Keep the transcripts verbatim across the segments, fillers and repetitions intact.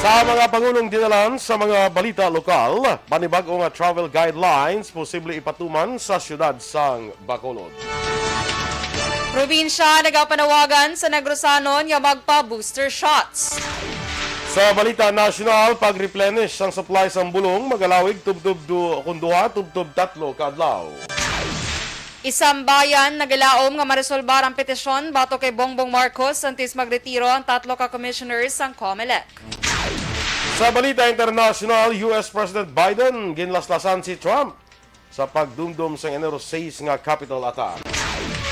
Sa mga pangulong dinalan sa mga balita lokal, panibag-o nga travel guidelines posible ipatuman sa siyudad sang Bacolod. Probinsya nagapanawagan sa Negrosanon nga magpa-booster shots. Sa balita nasyonal, pag-replenish sang supply sang bulong magalawig tubtob du kon duha tubtob tatlo ka adlaw. Isambayan nagalaom nga maresolbar ang petisyon batok kay Bongbong Marcos antes magretiro ang tatlo ka commissioners sang Comelec. Sa balita internasyonal, U S President Biden ginlaslasan si Trump sa pagdumdom sang Enero sais nga Capitol attack.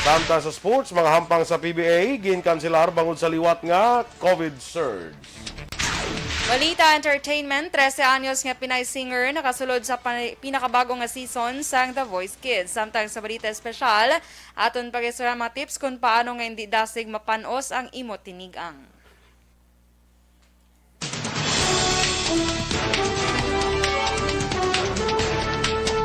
Samtang sa sports, mga hampang sa P B A ginkanselar bangod sa liwat nga COVID surge. Balita entertainment, trese anyos nga Pinay singer nakasulod sa pa- pinakabago nga season sang The Voice Kids. Samtang sa balita espesyal, aton pag-istorya mga tips kung paano nga hindi dasig mapanos ang imo tinigang.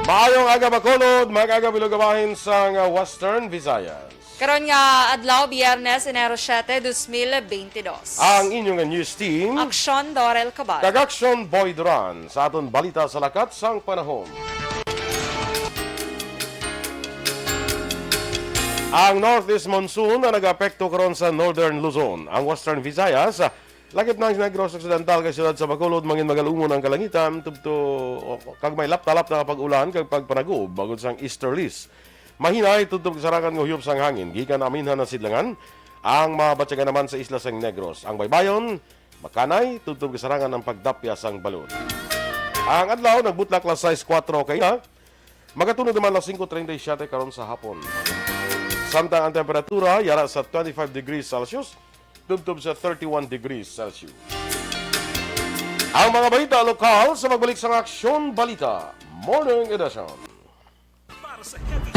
Maayong aga, Bacolod, mag-aga bilog bahin sang Western Visayas. Karon nga adlaw, Biyernes, Enero siete, dos mil beintidos. Ang inyo nga news team, Aksyon Dorel Cabal. Kag Aksyon Boy Duran sa aton balita sa lakat sang panahon. Ang northeast monsoon na nag-apekto karon sa Northern Luzon, ang Western Visayas, lakip na ang Negros Occidental kay siyudad sa Bacolod, mangin magalumon ang kalangitan tubto kag may lapta-lapta nga pag-ulan kag pagpanagob bangod sang easterlies. Mahinay tubtob kasarangan nga huyop sang hangin gikan aminhan na sidlangan ang mabatyagan naman sa isla sang Negros. Ang baybayon makanay tubtob kasarangan ang pagdapya sang balod. Ang adlaw nagbutlak alas sais kuwatro kay na Magatunog naman alas singko treinta y siete karon sa hapon. Samtang ang temperatura yara sa twenty-five degrees Celsius, tubtob sa thirty-one degrees Celsius. Ang mga balita lokal sa magbalik sa Aksyon Balita Morning Edition. Para sa heavy.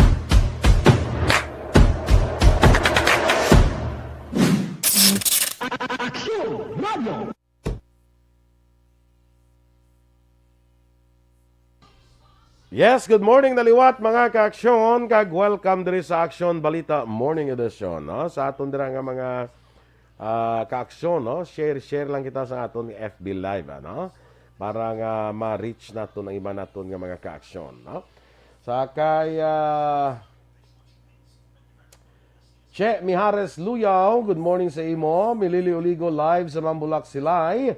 Aksyon Radio. Yes, good morning na liwat, mga kaaksyon, kag welcome diri sa Aksyon Balita Morning Edition, no? Sa aton dira nga mga, ah, kaaksyon, no? Share, share lang kita sa aton F B Live, ano? Para nga ma-reach naton ang iba naton nga mga kaaksyon, no? Sa kay, ah, Che Mijares Luyaw, good morning sa imo. Milili Oligo live sa Mambulak Silay.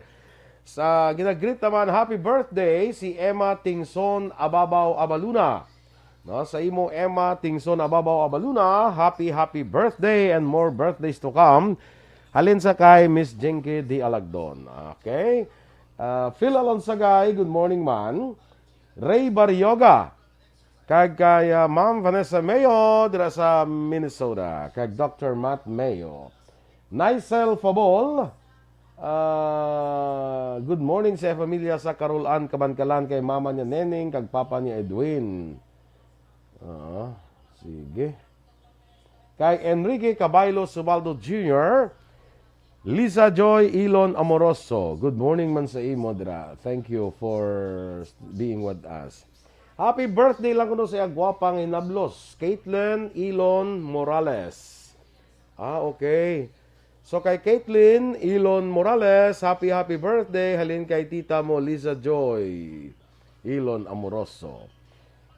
Sa ginagreet naman, happy birthday si Emma Tingson Ababaw Abaluna. No, sa imo, Emma Tingson Ababaw Abaluna, happy, happy birthday and more birthdays to come. Halin sa kay Miss Jinky D. Alagdon. Okay. Ah, Phil Alonsagay, good morning man. Ray Barrioga, kag kay, ah, Ma'am Vanessa Mayo dira sa Minnesota, kag Doctor Matt Mayo. Nicel Fabol, ah, good morning sa pamilya sa Carol Ann Kabankalan, kay mama niya Neneng kag papa niya Edwin. Ah, sige. Kay Enrique Cabaylo Subaldo Junior, Lisa Joy Ilon Amoroso, good morning man sa imo dira. Thank you for being with us. Happy birthday lang kuno sa iya gwapa nga hinablos, Caitlin Ilon Morales. Ah, okay. So kay Caitlin Ilon Morales, happy, happy birthday halin kay tita mo, Lisa Joy Ilon Amoroso.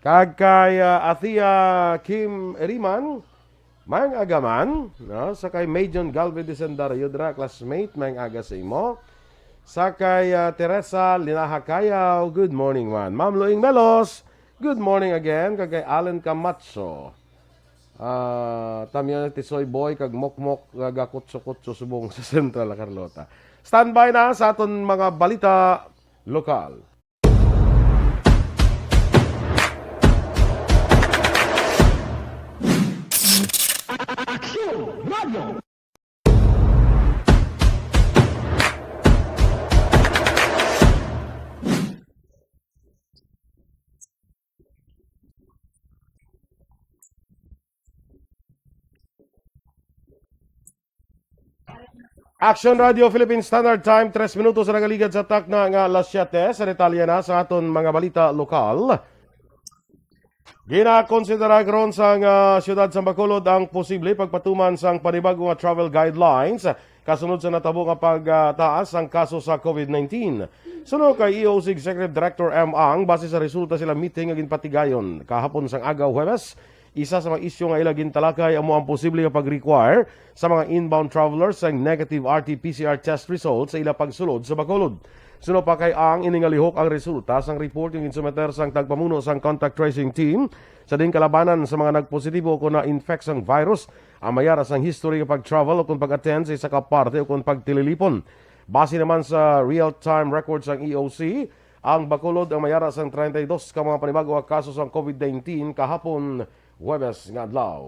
Kag kay, ah, Athea Kim Eriman, maayong aga man, no? Sa kay May John Galvin de Sendario, dira, classmate, maayong aga sa imo. Sa kay, ah, Teresa Linaha Cayaw, good morning man. Ma'am Luing Melos, good morning again. Kag kay Allen Camacho, ah, Tamyo Tisoy Boy, kag Mokmok, ah, gakutso-kutso subong sa Central Carlota. Standby na sa aton mga balita lokal. Aksyon Radio. Action Radio Philippine Standard Time, tres minutos na nagaligad sa takna nga alas siyete. Sa detalye na sa aton mga balita lokal. Ginakonsidera karon sang, ah, siyudad sang Bacolod ang posible pagpatuman sang panibag-o nga travel guidelines kasunod sa natabo nga pagtaas sang kaso sa COVID nineteen. Suno kay E O C Executive Director M Ang, base sa resulta sila meeting nga ginpatigayon kahapon sang aga, Huwebes, isa sa mga isyu nga ila gintalakay amo ang posible nga pag-require sa mga inbound travelers sang negative R T P C R test results sa ila pagsulod sa Bacolod. Suno pa kay Ang, ini nga lihok ang resulta sang report nga ginsumeter sang tagpamuno sang contact tracing team sa diin kalabanan sa mga nagpositibo kon na-infect sang virus ang mayara sang history nga pag-travel o kon pag-attend sa isa ka parte o kon pagtililipon. Base naman sa real-time records sang E O C, ang Bacolod ang mayara sang treinta y dos ka mga panibago nga kaso sang COVID nineteen kahapon, Huwebes nga adlaw.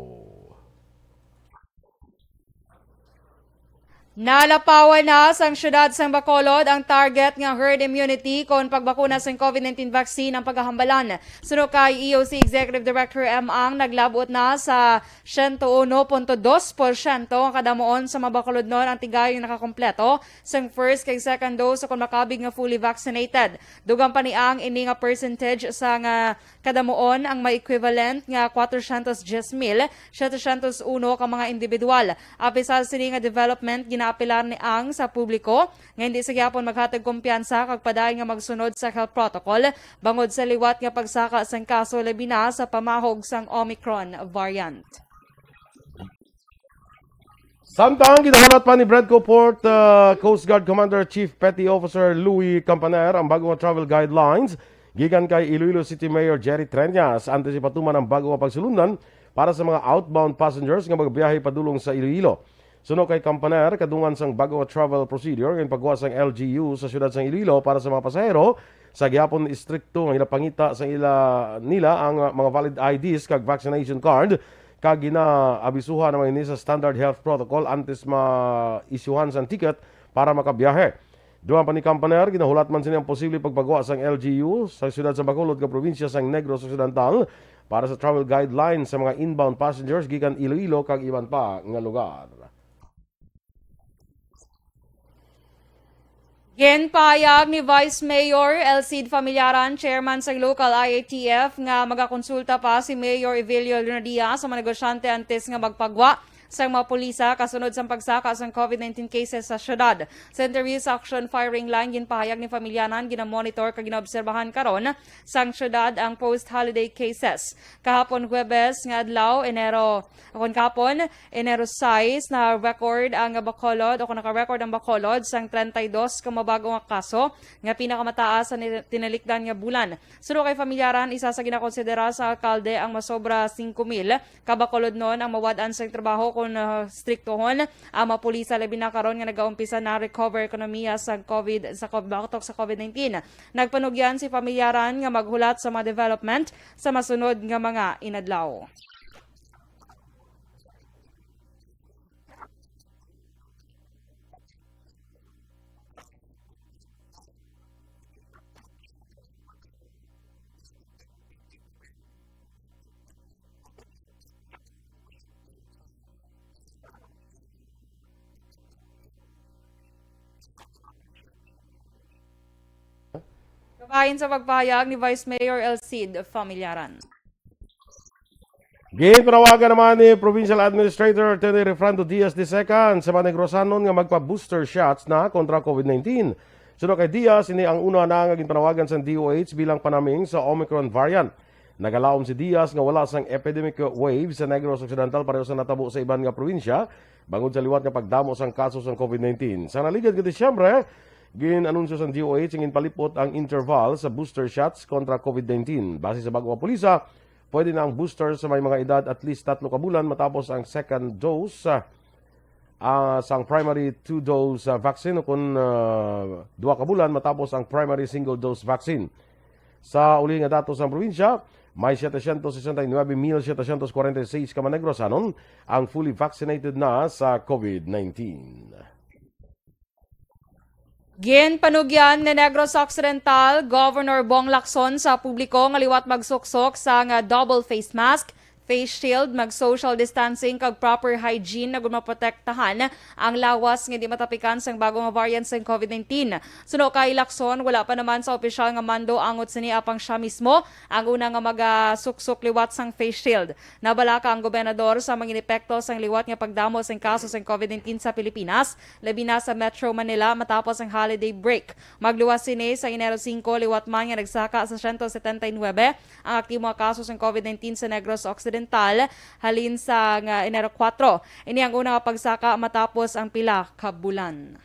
Nalapawan na sang siyudad sang Bacolod ang target nga herd immunity kon pagbakuna sang COVID nineteen vaccine ang paghahambalan. Suno kay E O C Executive Director M Ang, naglab-ot na sa siyento uno punto dos porsyento nga kadamuon sa mga Bacolodnon ang tigayon nakakompleto sang first kag second dose kon makabig nga fully vaccinated. Dugang pa ni Ang, ini nga percentage sa nga kadamuon ang may equivalent nga kwatro siyento diyes mil setecientos uno ka mga individual. Apisar sini nga development, ginaapelar ni Ang sa publiko nga hindi sa gihapon maghatag kumpiyansa kag padayon nga magsunod sa health protocol bangod sa liwat nga pagsaka sang kaso, labi na sa pamahog sang Omicron variant. Samtang ginahulat pa ni Bredco Port, uh, Coast Guard Commander Chief Petty Officer Louis Campaner ang bago nga travel guidelines gikan kay Iloilo City Mayor Jerry Treñas antes ipatuman ang bago nga pagsulundan para sa mga outbound passengers nga magbiyahe padulong sa Iloilo. Suno kay Campaner, kadungan sang bago nga travel procedure nga ginpagawa sang L G U sa siyudad sang Iloilo para sa mga pasahero, sa gihapon istrikto nga ginapangita sa ila nila ang, uh, mga valid I Ds kag vaccination card, kag ginaabisuhan naman ini sa standard health protocol antes ma-isyuhan sang ticket para makabiyahe. Dugang pa ni Campaner, ginahulat man sini ang posible pagpagawa sang L G U sa siyudad sa Bacolod nga probinsya sang Negros Occidental para sa travel guidelines sa mga inbound passengers gikan Iloilo kag iban pa nga lugar. Ginpahayag ni Vice Mayor Elcid Familiaran, chairman sang local I A T F, nga magakonsulta pa si Mayor Evelio Luna Diaz sa mga negosyante antes nga magpagwa sang mga pulisa kasunod sang pagsaka sang COVID nineteen cases sa syudad. Sa interview sa Action Firing Line, ginpahayag ni Familiaran, ginamonitor kag ginaobserbahan karon sang syudad ang post-holiday cases. Kahapon Huwebes nga adlaw, Enero, akon kahapon, Enero sais, na-record ang Bacolod, o kung naka-record ang Bacolod sang treinta y dos ka mabago nga kaso, nga pinakamataas sa ni-, tinalikdan nga bulan. Suno kay Familiaran, isa sa ginakonsidera sa alkalde ang masobra singko mil ka Bacolodnon ang mawad-an sang trabaho kung, ah, striktohon ang mga pulisa, labi na karon nga nagaumpisa na recover ekonomiya sa COVID, sa COVID, batok sa COVID nineteen. Nagpanugyan si Familiaran nga maghulat sa mga development sa masunod nga mga inadlaw. Kabahin sa pagpahayag ni Vice Mayor Elcid Familiaran. Ginpanawagan naman ni Provincial Administrator Attorney Refrando Diaz the second sa mga Negrosanon nga magpa-booster shots na kontra COVID nineteen. Suno kay Diaz, ini ang una na nga ginpanawagan sang D O H bilang panaming sa Omicron variant. Nagalaom si Diaz nga wala sang epidemic wave sa Negros Occidental pareho sa natabo sa iban nga probinsya bangod sa liwat nga pagdamo sang kaso sang COVID nineteen. Sa naligad nga Disyembre, gin-anunsyo sang D O H nga ginpalipot ang interval sa booster shots kontra COVID nineteen. Base sa bago nga pulisa, pwede na ang booster sa may mga edad at least tatlo ka bulan matapos ang second dose, ah, ah, sang primary two-dose, ah, vaccine o kon, ah, duha ka bulan matapos ang primary single-dose vaccine. Sa uli nga datos sang probinsya, may setecientos sesenta y nuebe mil setecientos cuarenta y seis ka mga Negrosanon ang fully vaccinated na sa COVID nineteen. Ginpanugyan ni Negros Occidental Governor Bong Lacson sa publiko nga liwat magsuksok sang double face mask, face shield, mag-social distancing, kag proper hygiene agud maprotektahan ang lawas nga di matapikan sang bago nga variant sang COVID nineteen. Suno kay Lacson, wala pa naman sa opisyal nga mando angot sini, apang siya mismo ang una nga magasuksok liwat sang face shield. Nabalaka ang gobernador sa mga epekto sang liwat nga pagdamo sang kaso sang COVID nineteen sa Pilipinas, labi na sa Metro Manila, matapos ang holiday break. Magluwas sini sa Enero singko, liwat man nga nagsaka sa siyento setenta y nuebe ang aktibo nga kaso sang COVID nineteen sa Negros Occidental halin sa nga Enero kuwatro. Ini ang una nga pagsaka matapos ang pila ka bulan.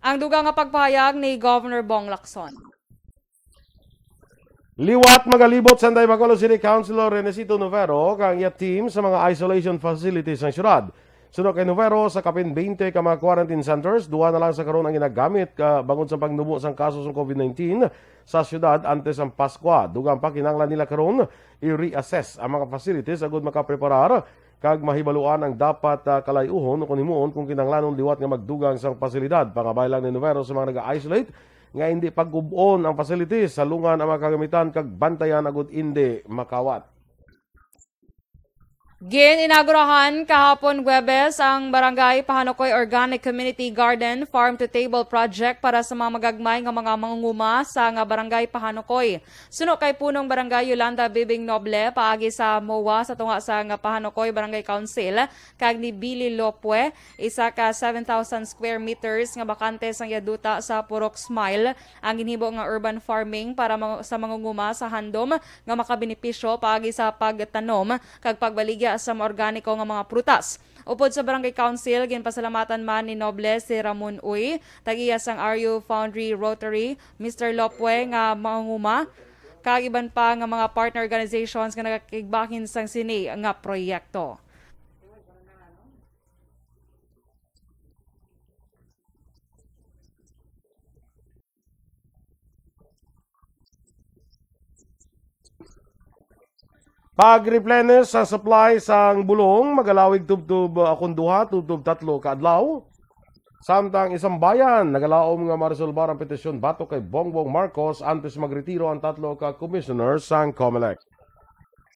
Ang dugang nga pagpahayag ni Governor Bong Lacson. Liwat magalibot sa Antipolo City Councilor Renesito Novero kag ang iya team sa mga isolation facilities sang syudad. Suno kay Novero, sa kapin twenty ka mga quarantine centers, duha na lang sa karon ang ginagamit ka bangod sa pagnubo sang kaso sang COVID nineteen sa syudad antes ang Paskwa. Dugang pa, kinahanglan nila karon i-reassess ang mga facilities agud makapreparar kag mahibaluan ang dapat, ah, kalay-uhon o kon himuon kung kinahanglanon liwat nga magdugang sang pasilidad. Pangabay lang ni Novero sa mga naga-isolate nga indi pagkub-on ang facilities, salungan ang mga kagamitan kag bantayan agud indi makawat. Gin-inagurahan kahapon Huwebes ang Barangay Pahanukoy Organic Community Garden Farm to Table Project para sa mga magagmay nga mga mangunguma sa nga Barangay Pahanukoy. Suno kay Punong Barangay Yolanda Bibing Noble, paagi sa MOA sa tunga sa nga Pahanukoy Barangay Council, kag ni Billy Lopue, isa ka seven thousand square meters nga bakante sang iya duta sa Purok Smile ang ginhibo nga urban farming para ma-, sa mangunguma sa handom nga makabenepisyo paagi sa pagtanom kag pagbaligya sa maorganiko nga mga prutas. Upod sa Barangay Council, ginpasalamatan man ni Noble si Ramon Uy, tag-iya sang Ario Foundry Rotary, Mister Lopue nga mangunguma, kag iban pa nga mga partner organizations nga nagakigbahin sang sini nga proyekto. Pag-replenish sa supply sang bulong, magalawig tubtob, ah, kon duha, tubtob tatlo ka adlaw. Samtang Isang Bayan nagalaom nga maresolbar ang petisyon batok kay Bongbong Marcos antes magretiro ang tatlo ka commissioner sang Comelec.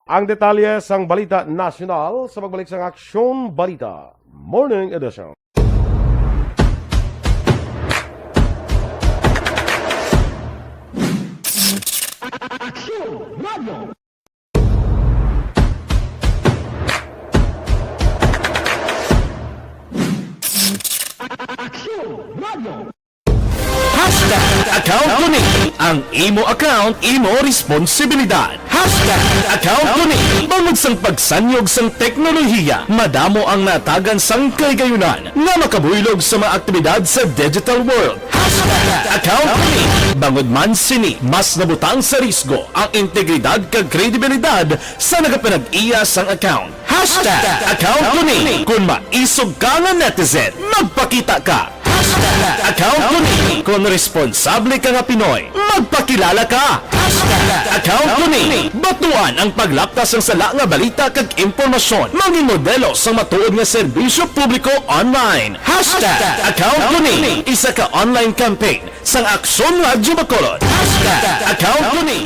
Ang detalye sang balita nasyonal sa pagbalik sang Aksyon Balita Morning Edition. Hashtag account ko ni. Ang imo account, imo responsibilidad. Hashtag account ko ni. Bangod sang pagsanyog sang teknolohiya, madamo ang natagan sang kahigayunan nga makabuylog sa mga aktibidad sa digital world. Hashtag account ko ni. Bangod man sini, mas nabutang sa risgo ang integridad kag kredibilidad sa nagapanag-iya sang account. Hashtag account ko ni. Kung maisog ka nga netizen, magpakita ka. Hashtag account ko ni. Kung responsable ka nga Pinoy, magpakilala ka. Hashtag account ko ni. Batuan ang paglaptas sang sala nga balita kag impormasyon. Mangin modelo sang matuod nga serbisyo publiko online. Hashtag account ko ni. Isa ka online campaign sang Aksyon Radyo Bacolod. Hashtag account ko ni.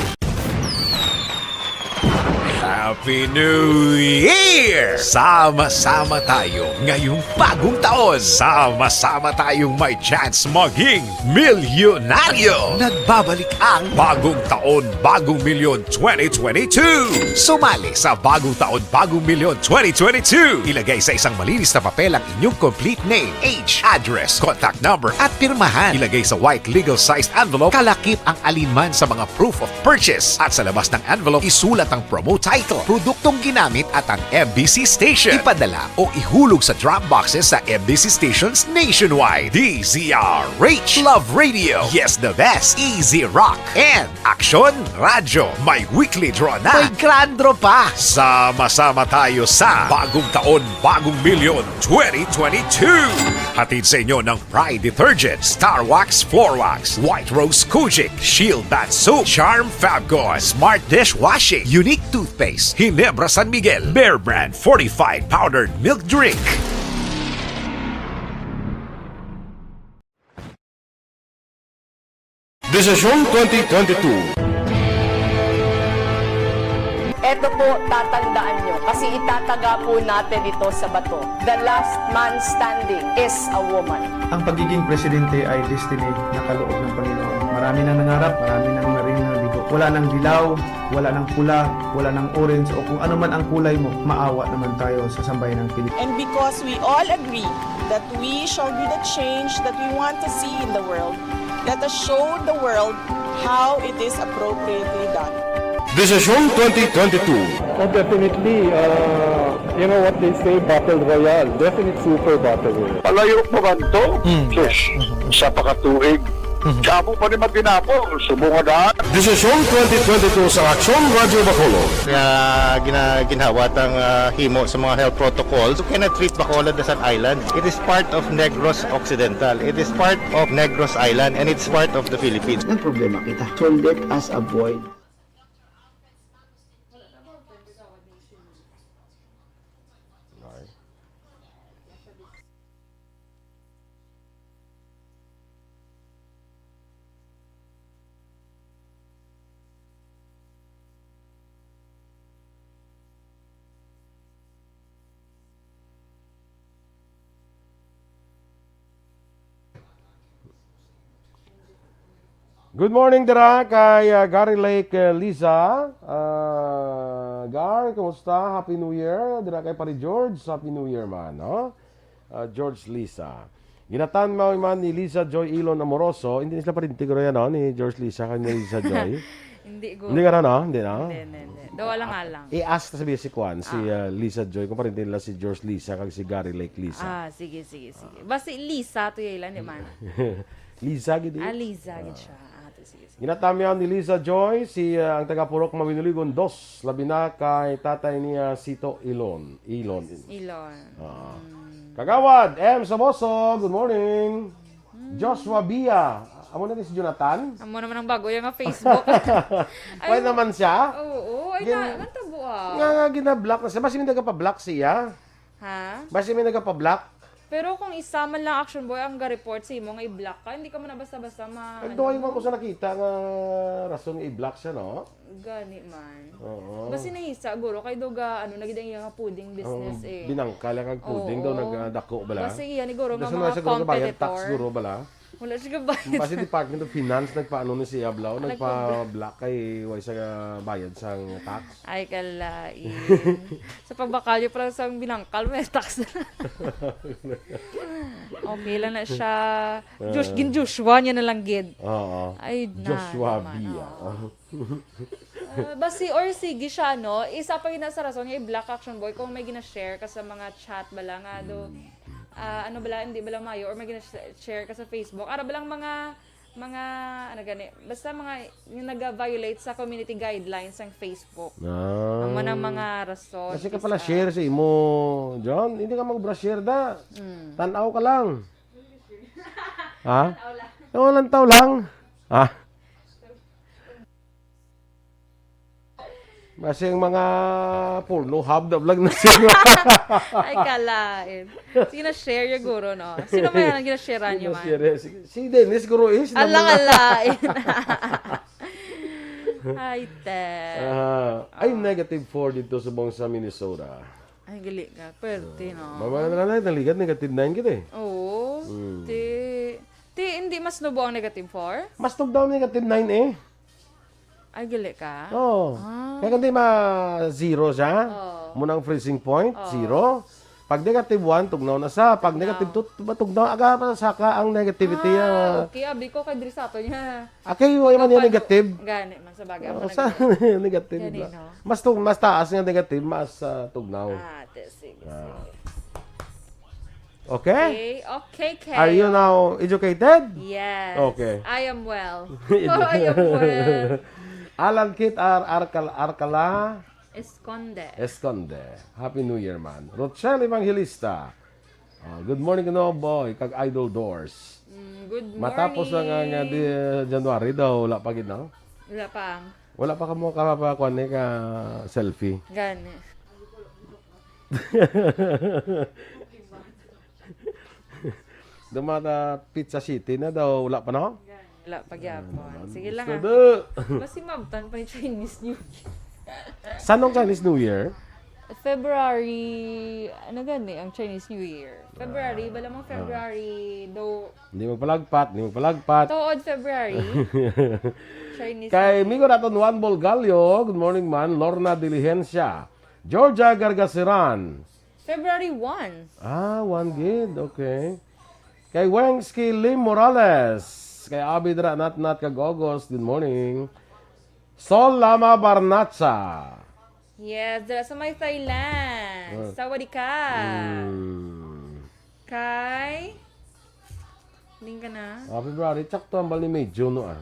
Happy New Year! Sama-sama tayo ngayong bagong taon. Sama-sama tayong may chance maging milyonaryo. Nagbabalik ang Bagong Taon, Bagong Milyon twenty twenty-two. Sumali sa Bagong Taon, Bagong Milyon twenty twenty-two. Ilagay sa isang malinis na papel ang inyong complete name, age, address, contact number, at pirmahan. Ilagay sa white legal-sized envelope, kalakip ang alinman sa mga proof of purchase. At sa labas ng envelope, isulat ang promo title, produktong ginamit, at ang M B C station. Ipadala o ihulog sa drop boxes sa M B C stations nationwide. D Z R H, Love Radio, Yes the Best, Easy Rock, and Aksyon Radyo. May weekly draw na. May grand draw pa. Sama-sama tayo sa Bagong Taon, Bagong Milyon twenty twenty-two. Hatid sa inyo ng Pride Detergent, Star Wax Floor Wax, White Rose Kojic, Shield Bath Soap, Charm Fabcon, Smart Dishwashing, Unique Toothpaste, Ginebra San Miguel, Bear Brand Fortified Powdered Milk Drink. Desisyon twenty twenty-two. Eto po, tatandaan nyo, kasi itataga po natin ito sa bato. The last man standing is a woman. Ang pagiging presidente ay destiny na kaloob ng Panginoon. Marami nang nangarap, marami nang narinig na bigo. Wala nang dilaw, wala nang pula, wala nang orange, o kung ano man ang kulay mo, maawa naman tayo sa sambayan ng Pilipinas. And because we all agree that we shall be the change that we want to see in the world, let us show the world how it is appropriately done. Desisyon twenty twenty-two. Oh, definitely, uh, you know what they say, battle royale. Definite super battle royale. Palayo pa man to? Mm. Sus, isa pa ka tuig. Mhm. Kamo pa ni matinapon, subong nga daan. Desisyon twenty twenty-two sa Aksyon Radyo Bacolod. Nga gina-, ginhawat ang, ah, himo sa mga health protocols. You cannot treat Bacolod as an island. It is part of Negros Occidental. It is part of Negros Island, and it's part of the Philippines. Ang problema kita, so let us avoid. Good morning dira kay, ah, Gary Lake, eh, Lisa. Ah, Gar, kumusta? Happy New Year. Dira kay Pare George, Happy New Year man, no? Ah, George Lisa. Ginatanmaw man ni Lisa Joy Ilon Amoroso. Hindi na sila parinti, guro, yan, no? Ni George Lisa kag ni Lisa Joy. Hindi, guro. Hindi ka na, no? Hindi na? Hindi, hindi, hindi. Daw alang-alang. I-ask ta sa basic one, si, Ah. ah, Lisa Joy, kung parinti nila si George Lisa kag si Gary Lake Lisa. Ah, sige, sige, sige. Basi Lisa to yun lang, di man? Lisa, gid, eh. Ah, Lisa, gid Ah. siya. Ah, to, sige, sige. Ginatamyaw ni Lisa Joy, si, ah, ang taga Purok Mawinuligon dos, labi na kay tatay niya, Sito Ilon. Ilon. Ilon. Ah. Mm. Kagawad M Saboso, good morning. Mm. Joshua Bia. Amo na ni si Jonathan? Amo naman ang bago yung nga Facebook. Ay, Pwede naman siya? Oo, ay, Gin-, na, natabo, ah. nga, nga ginablock na siya. Basi may nagapa-block siya. Ha? Basi may nagapa-block. Pero kung isa man lang, Action Boy, ang ga-report sa imo nga i-block ka, hindi ka man na basta-basta ma-, Nagduhay ano. man ko sa nakita nga rason nga i-block siya, no? Gani man. Oo. Basi nahisa, guro, kay daw ga, ano, nagid ang iya nga pudding business, Oo, eh. binangka lang ang pudding daw, Oo. nagdako bala. Basi iya ni guro nga Basi mga wala siya guro bayad tax, competitor. guro bala. Wala siya bayad. Basi Department of Finance nagpaano ni siya, bala, Nagpa- nagpa-block kay wala siya bayad sang tax. Ay, kalain. Sa pagbakalyo pa lang sa binangkal, may tax na. Okay lang na siya. Josh, Ah. gin Joshua niya na lang gid. Oo. Ay, na Joshua naman, Bia. oo. Ah, basi, or sige siya, no? Isa pa yun na sa rason nga i-block Action Boy kung may gina-share ka sa mga chat bala nga do, Mm. ah, ano bala, hindi bala mayo, or may gina-share ka sa Facebook. Ara balang mga, mga, ano gani, basta mga yung nag-violate sa community guidelines ng Facebook. Ah. Ang manang mga rason Kasi ka is, pala ah, share sa imo, John. Hindi ka mag-share da. Mm. Tanaw ka lang. Ha? Tanaw lang. Oo, lantaw lang. Ha? Basi ang mga porno hub na vlog na sila. Ay, kalain. Sige na, share yung guro, no? Sino ba yan ang ginashare Sino nyo man? share? Si, si Dennis Guro eh, si Alang Naman. alain. Ay, te. Ah, ay, Oh. negative four dito sa Bongsa, Minnesota. Ay, gali ka. Pwerte, no? Mama na lang, naligat, negative nine kita eh. Oo. Mm. Ti, ti, hindi mas nubo ang negative four? Mas tugnaw negative nine eh. Ay, gali ka? Oo. Ah. Kaya kundi ma-zero siya. Oo. Muna ang freezing point, Oo. zero. Pag negative one, tugnaw na sa. Pag Tugnaw. negative two, matugnaw, aga pa sa ka ang negativity, Ah, ah. okay. Abi ko kay diri sa ato niya. Ah, kay wala man Kapag niya negative. Gani man sa bagay. Oo, Amo na sa gani. negative Gani, ba? no? Mas tu-, mas taas nga negative, mas, ah, tugnaw. Ah, te, sige, Ah. sige. Okay? Okay, okay, Kay. Are you now educated? Yes. Okay. I am well. Oh, I am well. Alan Kit Ar-, Arcal-, Arcala Esconde. Esconde. Happy New Year, man. Rochelle Evangelista. Ah, good morning, no, boy, kag Idol Doors. Mm, good morning. Matapos lang ang, ah, di, January daw, wala pa gid, no? Wala pa ang Wala pa kamo ka, pa, kuwan, eh, ka selfie. Gani. Dumata Pizza City na daw, wala pa, no? Wala pa gyapon. Sige lang, ah. Basi mabtan pa yung Chinese New Year. San-o ang Chinese New Year? February, ano gani ang Chinese New Year? February, bala mo February, do Hindi magpalagpat, hindi magpalagpat. Tuod February. Chinese Kay New Migo Year. Naton Juan Bolgallo, good morning, man. Lorna Diligencia. Georgia Gargasiran. February one. Ah, one gid. Okay. Kay Wengski Lim Morales. Kay Abi dira, Nat Nat kag August. Good morning. Sol Lama Barnacha. Yes, dira sa may Thailand. Ah. Sawadee ka. Mm. Kay Ning ka na? Ah, February, tsakto ang bali May June, no, ah.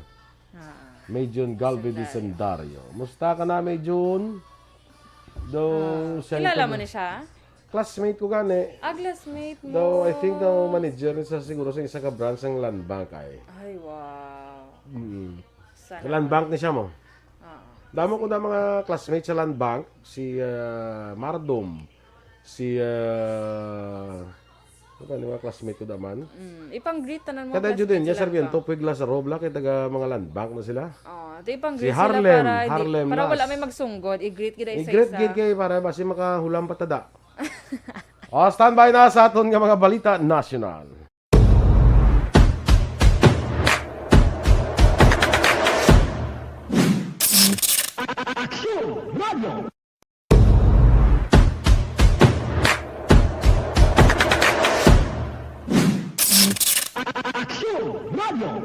Ah, May June Galvez de Sandario. Sandario. Musta ka na, May June? Do, Ah, siya kilala yung mo na siya? Classmate ko gani. Ah, classmate mo. Do, I think daw manager ni sa siguro sa isa ka branch ng Land Bank ay. Ay, wow. Mm. Sana Land all. Bank ni siya mo. Oo. Damo ko na mga classmate sa Land Bank, si, ah, Mardom, si, ah, ano pa, mga classmate ko daman? Mm, ipang-greet tanan mo Kada classmate Juden, sa niya Land Sarmiento, Bank. Puig Lazaro, Bla, kay taga mga Land Bank na sila. Oh, di ipang-greet Si sila Harlem, para, di, Harlem para wala Nas. May magsunggod, i-greet gid I-greet isa-isa. Gid kay para basi makahulam pa tada. Oh, standby na sa aton nga mga balita nasyonal. Aksyon Radio. Aksyon Radio.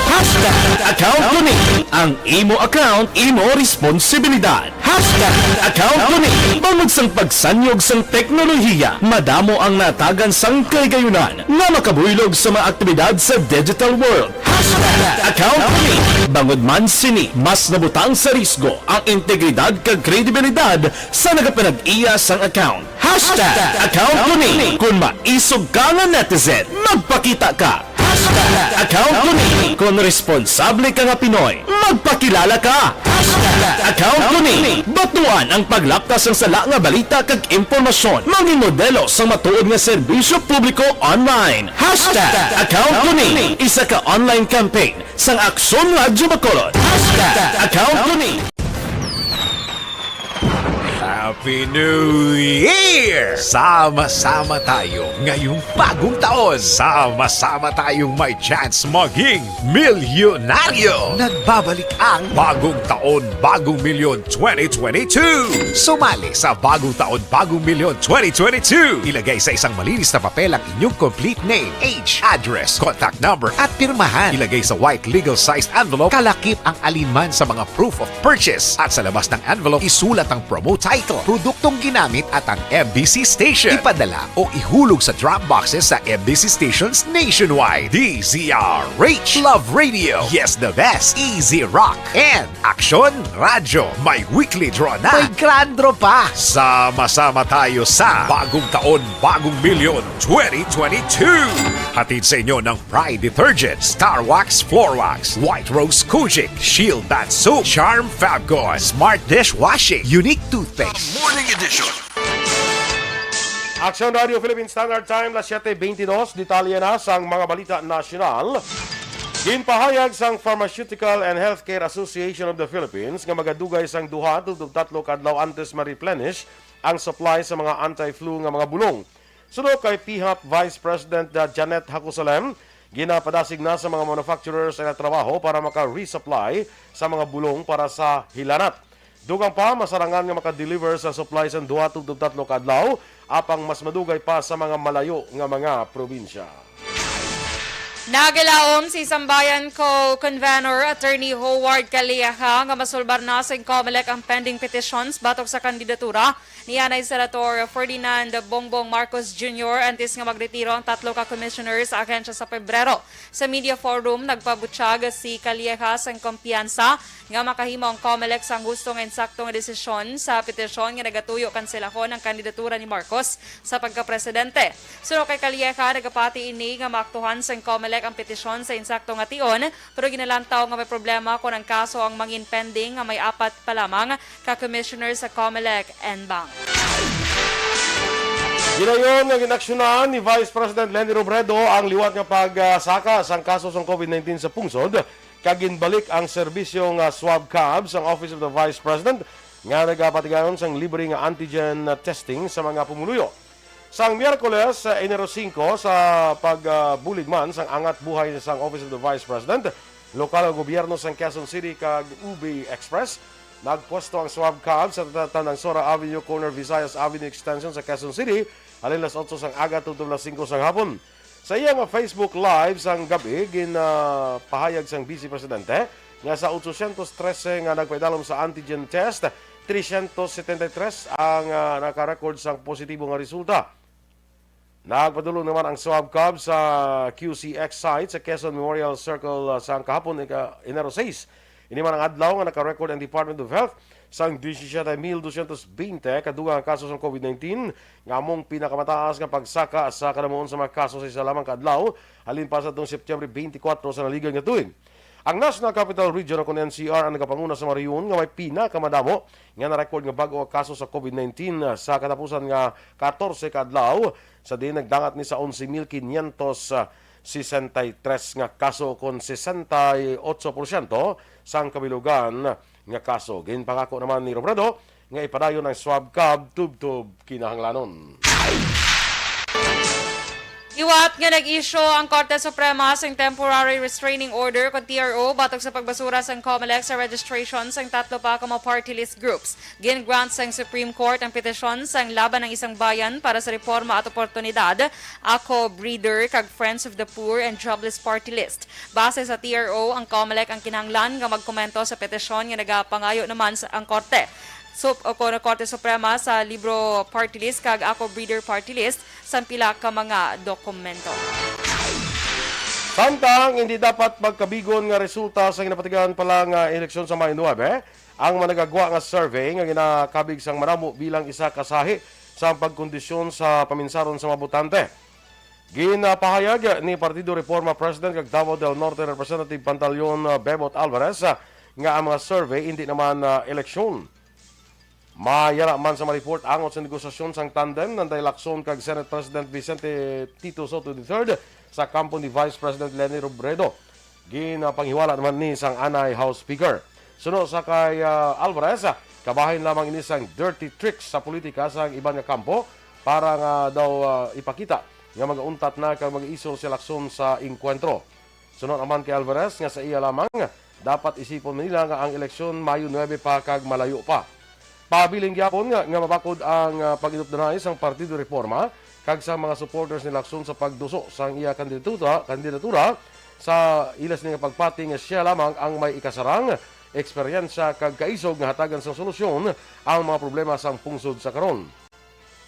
Hashtag account ko ni. Ang imo account, imo responsibilidad. Hashtag account ko ni. Bangod sang pagsanyog sang teknolohiya, madamo ang natagan sang kahigayunan nga makabuylog sa mga aktibidad sa digital world. Hashtag account ko ni. Bangod man sini, mas nabutang sa risgo ang integridad kag kredibilidad sa nagapanag-iya sang account. Hashtag account ko ni. Kung maisog ka nga netizen, magpakita ka. Hashtag account ko ni. Kung responsable ka nga Pinoy, magpakilala ka. Hashtag account ko ni. Batuan ang paglapkas sang sala nga balita kag impormasyon. Mangin modelo sang matuod nga serbisyo publiko online. Hashtag account ko ni. Isa ka online campaign sang Aksyon Radyo Bacolod. Hashtag account ko ni. Happy New Year! Sama-sama tayo ngayong bagong taon. Sama-sama tayong may chance maging milyonaryo. Nagbabalik ang Bagong Taon, Bagong Milyon twenty twenty-two. Sumali sa Bagong Taon, Bagong Milyon twenty twenty-two. Ilagay sa isang malinis na papel ang inyong complete name, age, address, contact number, at pirmahan. Ilagay sa white legal-sized envelope, kalakip ang alinman sa mga proof of purchase. At sa labas ng envelope, isulat ang promo title, produktong ginamit at ang M B C station. Ipadala o ihulog sa drop boxes sa M B C stations nationwide. D Z R H, Love Radio, Yes the Best, Easy Rock, and Aksyon Radyo. May weekly draw na. May grand draw pa. Sama-sama tayo sa Bagong Taon, Bagong Milyon twenty twenty-two. Hatid sa inyo ng Pride Detergent, Star Wax Floor Wax, White Rose Kojic, Shield Bath Soap, Charm Fabcon, Smart Dishwashing, Unique Toothpaste. Morning Edition. Aksyon Radio Philippine Standard Time, las siete veintidós. Detalye na sang mga balita nasyonal. Ginpahayag sang Pharmaceutical and Healthcare Association of the Philippines nga magadugay sang duha tubtob tatlo ka adlaw antes ma-replenish ang supply sa mga anti-flu nga mga bulong. Suno kay PHAP Vice President, uh, Janet Hacosalem, ginapadasig na sa mga manufacturers ang trabaho para maka-resupply sa mga bulong para sa hilanat. Dugang pa, masarangan nga maka-deliver sa supply sang duha tubtob tatlo ka adlaw, apang mas madugay pa sa mga malayo nga mga probinsya. Nagilaom si Sambayan Co-Convenor Attorney Howard Calleja nga masulbar na sang Comelec ang pending petitions batok sa kandidatura ni anay Senator Ferdinand Bongbong Marcos Junior antes nga magretiro ang tatlo ka commissioner sa ahensya sa Pebrero. Sa media forum, nagpabutyag si Calleja sang kumpiyansa nga makahimo ang Comelec sang husto nga insakto nga desisyon sa petisyon nga nagatuyo kanselahon ang kandidatura ni Marcos sa pagkapresidente. Suno kay Calleja, nagapati ini nga maaktuhan sang Comelec ang petisyon sa insakto nga tion, pero ginalantaw nga may problema kon ang kaso ang mangin pending nga may apat pa lamang ka commissioner sa Comelec en banc. Ginayon nga ginaksyonan ni Vice President Leni Robredo ang liwat nga pagsaka sang kaso sang COVID nineteen sa pungsod, kag ginbalik ang serbisyo nga swab cab sang Office of the Vice President nga nagapatigayon sang libre nga antigen testing sa mga pumuluyo. Sang Miyerkules, sa Enero singko, sa pagbulig man sang angat buhay sang Office of the Vice President, lokal nga gobyerno sang Quezon City kag U B Express, nagpwesto ang swab cab sa Tandansora Avenue, corner Visayas Avenue Extension sa Quezon City, halin las otso sang aga tubtob las singko sang hapon. Sa iya nga Facebook Live sang gab-i, ginpahayag sang Vice Presidente nga sa otsosyentos trese nga nagpaidalom sa antigen test, tresyentos setenta y tres ang, ah, naka-record sang positibo nga resulta. Nagpadulong naman ang swab cab sa Q C X site sa Quezon Memorial Circle, ah, sang kahapon, ika-, Enero sais. Ini man ang adlaw nga naka-record ang Department of Health sang disisiete mil dosyentos bente ka dugang nga kaso sang COVID nineteen, nga among pinakamataas nga pagsaka sa kadamuon sa mga kaso sa isa lamang ka adlaw, halin pa sa atong September twenty-four sa naligyad nga tuig. Ang National Capital Region, o kon N C R, ang nagapanguna sa mga rehiyon nga may pinakamadamo nga na-record nga bag-o nga kaso sa COVID nineteen sa katapusan nga katorse ka adlaw, sa diin nagdangat ni sa onse mil quinientos sesenta y tres nga kaso, kon sesenta y ocho porsyento sang kabilugan nga kaso. Ginpangako naman ni Robredo nga ipadayon ang swab cab tubtob kinahanglanon. Liwat nga nag-issue ang Korte Suprema sang temporary restraining order, kon T R O, batok sa pagbasura sang Comelec sa registration sang tatlo pa ka mga party list groups. Gin-grant sang Supreme Court ang petisyon sang Laban ng Isang Bayan para sa Reforma at Oportunidad, Ako Breeder, kag Friends of the Poor and Jobless Party List. Base sa T R O, ang Comelec ang kinahanglan nga magkomento sa petisyon nga nagapangayo naman sa ang korte. Sup-, o kon Korte Suprema sa Libro Party List kag Ako Breeder Party List sang pila ka mga dokumento. Samtang hindi dapat magkabigon nga resulta sa ginapatigayon pa lang nga eleksyon sa Mayo nuebe, ang managagwa nga survey nga ginakabig sang madamo bilang isa ka sahi sa pagkondisyon sa paminsaron sa mga botante. Ginapahayag ni Partido Reforma President kag Davao del Norte Representative Pantaleon, ah, Bebot Alvarez, ah, nga ang mga survey hindi naman, ah, eleksyon. Mayara man sa ma-report angot sa negosasyon sang tandem Nanday Lacson kag Senate President Vicente Tito Sotto the third sa kampo ni Vice President Leni Robredo. Ginapanghiwala naman ni sang anay House Speaker. Suno sa kay, ah, Alvarez, ah, kabahin lamang ini sang dirty tricks sa politika sang iban nga kampo para nga daw, ah, ipakita nga magauntat na kag mag-isol si Lacson sa engkwentro. Suno naman kay Alvarez nga sa iya lamang, dapat isipon nila nga ang eleksyon Mayo nuebe pa kag malayo pa. Pabilin gyapon nga, nga mabakod ang, ah, pag-inupdanay sang Partido Reforma kag sa mga supporters ni Lacson sa pagduso sang iya kandidatura, kandidatura sa ila sini nga pagpati nga siya lamang ang may ikasarang, eksperyensya kag kaisog nga hatagan sang solusyon ang mga problema sang pungsod sa karon.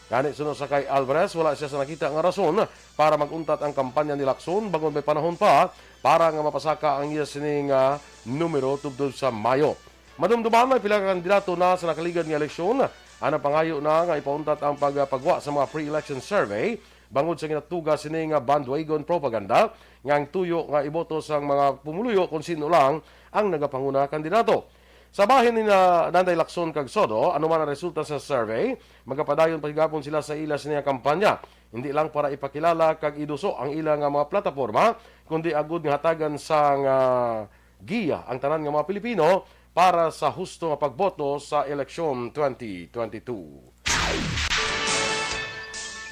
Gani, suno sa kay Alvarez, wala siya sa nakita nga rason para mag-untat ang kampanya ni Lacson bangod may panahon pa para nga mapasaka ang iya sini nga numero tubtob sa Mayo. Madumduman, may pila ka kandidato na sa nakaligad nga eleksyon ang nagpangayo na nga ipauntat ang pagpagwa sa mga pre-election survey bangod sa ginatuga sini nga bandwagon propaganda nga ang tuyo nga iboto sang mga pumuluyo kung sino lang ang nagapanguna kandidato. Sa bahin ni na Nanday Lacson kag Sotto, ano man ang resulta sa survey, magapadayon pa gihapon sila sa ila sini nga kampanya, hindi lang para ipakilala kag iduso ang ila nga mga plataporma, kundi agud nga hatagan sang, ah, giya ang tanan nga mga Pilipino para sa husto nga pagboto sa eleksyon twenty twenty-two.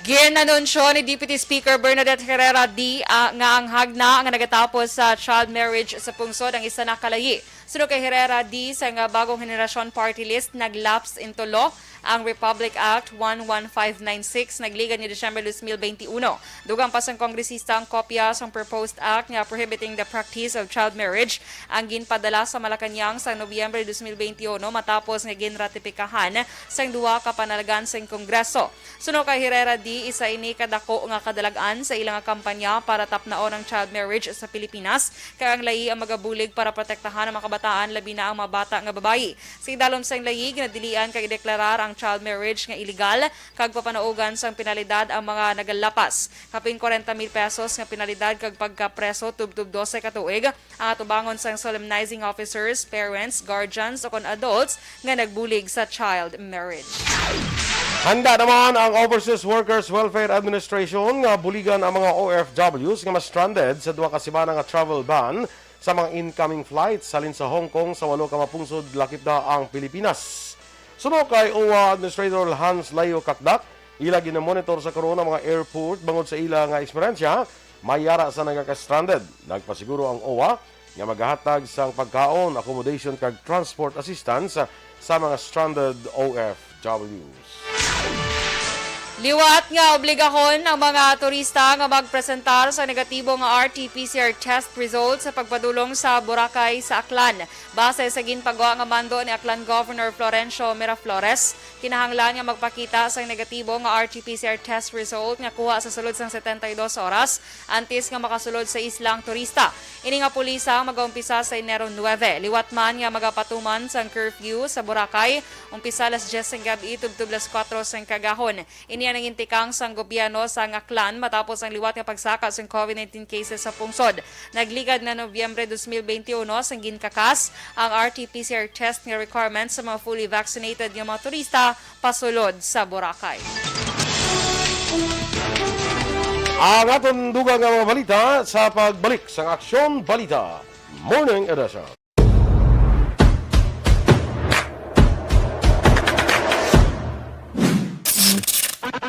Gin-anunsyo ni Deputy Speaker Bernadette Herrera D, ah, nga ang hagna nga nagatapos sa child marriage sa pungsod ang isa na kalayi Suno kay Herrera D, sa nga Bagong Henerasyon Party List, nag-lapse into law ang Republic Act one one five nine six, nagligad ni Disyembre dos mil benti uno. Dugang pa sang kongresista ang kopya sang proposed act nga prohibiting the practice of child marriage ang ginpadala sa Malacañang sa Nobyembre dos mil benti uno, matapos nga ginratipikahan sang duha ka panalagan sang Kongreso. Suno kay Herrera D, isa ini ka dako nga kadalag-an sa ila nga kampanya para tapnaon ang child marriage sa Pilipinas, kay ang layi ang magabulig para protektahan ang mga kabataan, labi na ang mga bata nga babayi. Sa idalom sang layi, ginadilian kag ideklarar ang child marriage nga iligal kag papanaugan sang penalidad ang mga nagalapas. Kapin kwarenta mil pesos nga penalidad kag pagkapreso tubtob dose ka tuig ang atubangon sang solemnizing officers, parents, guardians, o kon adults nga nagbulig sa child marriage. Handa naman ang Overseas Workers Welfare Administration nga buligan ang mga O F Ws nga ma-stranded sa duha ka semana nga travel ban sa mga incoming flights halin sa Hong Kong sa walo ka mapungsod lakip na ang Pilipinas. Suno kay O W A Administrator Hans Leo Cacdac, ila ginamonitor sa karon ang mga airport bangod sa ila nga eksperyensya may yara sa nagaka-stranded. Nagpasiguro ang O W A nga magahatag sang pagkaon, accommodation kag transport assistance sa mga stranded O F Ws. Liwat nga obligahon ang mga turista nga magpresentar sa negatibo nga R T P C R test result sa pagpadulong sa Boracay sa Aklan. Base sa ginpagwa nga mando ni Aklan Governor Florencio Miraflores, kinahanglan nga magpakita sang negatibo nga R T P C R test result nga kuha sa sulod sang setenta y dos oras antes nga makasulod sa isla ang turista. Ini nga pulisa magaumpisa sa Enero nuebe, liwat man nga magapatuman sang curfew sa Boracay, umpisa alas dyes sang gab-i tubtob alas kuwatro sang kagahon. Ini ang nangintikang sang gobyerno sang Aklan matapos ang liwat nga pagsaka sang COVID nineteen cases sa pungsod. Nagligad na Nobyembre dos mil benti uno sang ginkakas ang R T P C R test nga requirement sa mga fully vaccinated nga mga turista pasulod sa Boracay. Ang aton dugang nga mga balita sa pagbalik sang Aksyon Balita Morning Edition.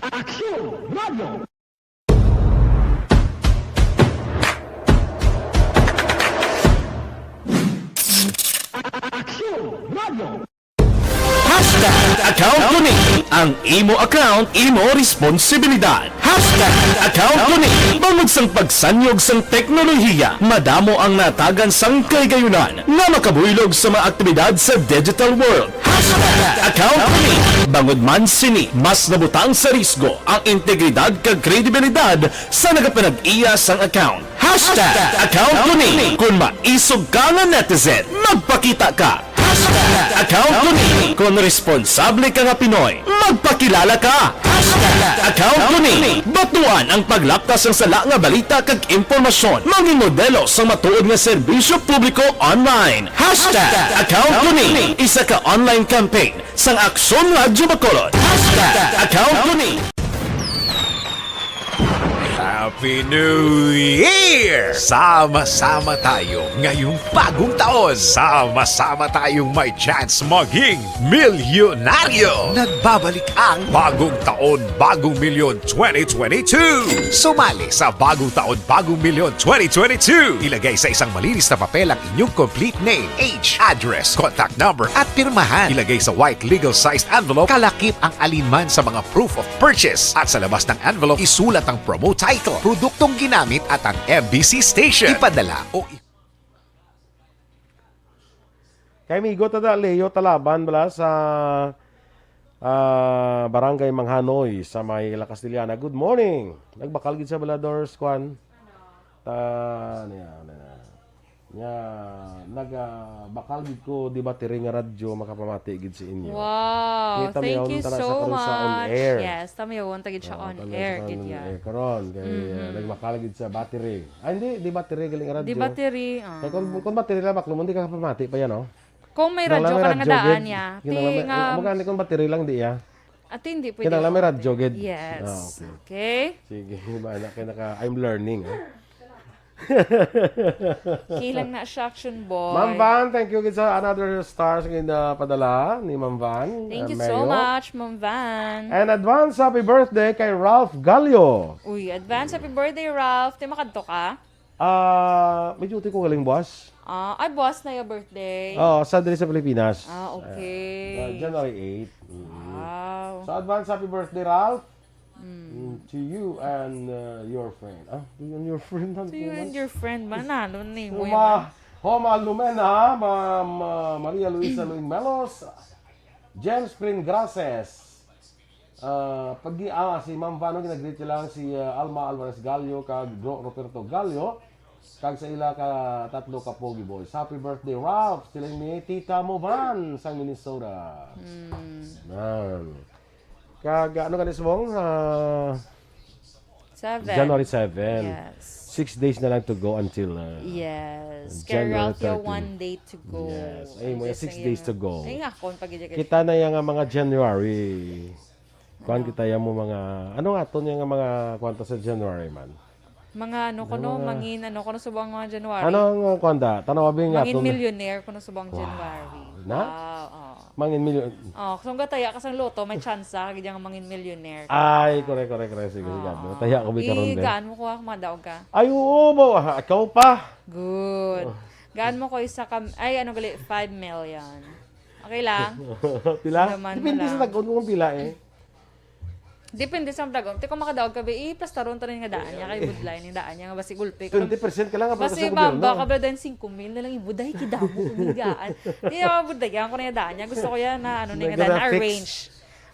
Aksyon Radio. Aksyon Radio. Hashtag account ko ni. Ang imo account, imo responsibilidad. Hashtag account ko ni. Bangod sang pagsanyog sang teknolohiya, madamo ang natagan sang kahigayonan nga makabuylog sa mga aktibidad sa digital world. Hashtag account ko ni. Bangod man sini, mas nabutang sa risgo ang integridad kag kredibilidad sa nagapanag-iya sang account. Hashtag account ko ni. Kon maisog ka nga netizen, magpakita ka. Hashtag account ko ni. Kon responsable ka nga Pinoy, magpakilala ka. Hashtag account ko ni. Batuan ang paglapkas sang sala nga balita kag impormasyon. Maging modelo sang matuod nga serbisyo publiko online. Hashtag account ko ni. Isa ka online campaign sang Aksyon Radyo Bacolod. Hashtag account ko ni. Happy New Year! Sama-sama tayo ngayong bagong taon. Sama-sama tayong may chance maging milyonaryo. Nagbabalik ang Bagong Taon, Bagong Milyon twenty twenty-two. Sumali sa Bagong Taon, Bagong Milyon twenty twenty-two. Ilagay sa isang malinis na papel ang inyong complete name, age, address, contact number, at pirmahan. Ilagay sa white legal-sized envelope. Kalakip ang alinman sa mga proof of purchase. At sa labas ng envelope, isulat ang promo title, produktong ginamit, at ang M B C station. Ipadala o i- Kay amigo ta da, Leo Talaban bala sa, ah, Barangay Manghanoy sa may La Castellana. Good morning. Nagbakal gid sa Balador, kwan. Ta, niya, niya. Nya, naga, bakal gid ko, di ba, tiri nga radyo makapamati gid sa inyo. Wow, thank you so much. Kita mi, tana sa karon sa on air. Yes, tama yun, tagid siya on air, gid ya. Karon, kay, uh, nagmakal gid sa battery. Ay, hindi, di battery, galing radyo. Di battery, ah. Kay kung, kung battery lang, baklo mo, hindi ka kapamati pa yan, no? Kung may radyo ka nga daan niya. Ti nga, magani kung battery lang, di ya. Ati, hindi pwede. Kinahanglan may radyo, gid. Yes. Ah, okay. Okay. Sige, bahala kayo naka, I'm learning, ha? Kilang na siya, Action Boy. Ma'am Van, thank you gid sa another stars nga padala ni Ma'am Van. Thank you so much, Ma'am Van. And advance happy birthday kay Ralph Gallo. Uy, advance happy birthday, Ralph. Ti makadto ka? Ah, may duty ko galing buwas. Ah, ay, buwas na yung birthday. Oh, sa diri sa Pilipinas. Ah, okay. Uh, January eight. Mm. Wow. So, advance happy birthday, Ralph. Mm, to you and uh, your friend. Ah, to you and your friend. To you and your friend. Manalo ni mo Homa, Homa Lumena, Ma'am uh, Maria Luisa Luing Melos, James Pringrases, Ah, pag ah, si Ma'am Vano ginagreet lang si ah, Alma Alvarez Gallo kag Bro Roberto Gallo kag sa ila ka tatlo ka Pogi Boys. Happy birthday, Ralph! Sila ni Tita Mo Van sang Minnesota. Mm. Nan. Kag ano gani subong? Ah, Seven. January seven. Yes. Six days na lang to go until uh, Yes. Kaya January Ralph, you thirteen. One day to go. Yes. Ay, Ang mo Diyos six na days iya. to go. Ay, nga, kung pag-ibig. Kita na yung nga mga January. Kuan kita yung mga, ano nga to yung nga mga kwanta sa January man? Mga ano ko, no? Mga- Mangin, ano ko, no, subong mga January. Ano ang uh, kwanta? Tanaw abi nga Mangin to. Millionaire ko, no, subong Wow. January. Na? Wow, oh. Mangin million. Oh, kung gataya ka sang loto, may tsansa ka gid nga mangin millionaire. Ay, correct, correct, correct. Sige, sige. Ah. Tahiya ko may karon Eh, din. Gaan mo ko, madaog ka. Ay, oo, mo. Ah, ikaw pa. Good. Gaan mo ko isa ka, ay, ano gali, five million. Okay lang? Pila? Naman mo Depende sa lang. tag-on kung pila eh. Depende sa tag-on. Ti kung makadaog ka, be, i-plastaron to rin nga daan niya, kay budlay ni daan niya, nga basi gulpi. Twenty percent ka lang, Basi sa bamba gobyerno. Ka, bro, then singko mil na lang, ibuday, kidamo, kung higaan. Di ako budlayan ko na yung daan niya. Gusto ko yan na, ano, na yung Nagdala daan, fix. Arrange.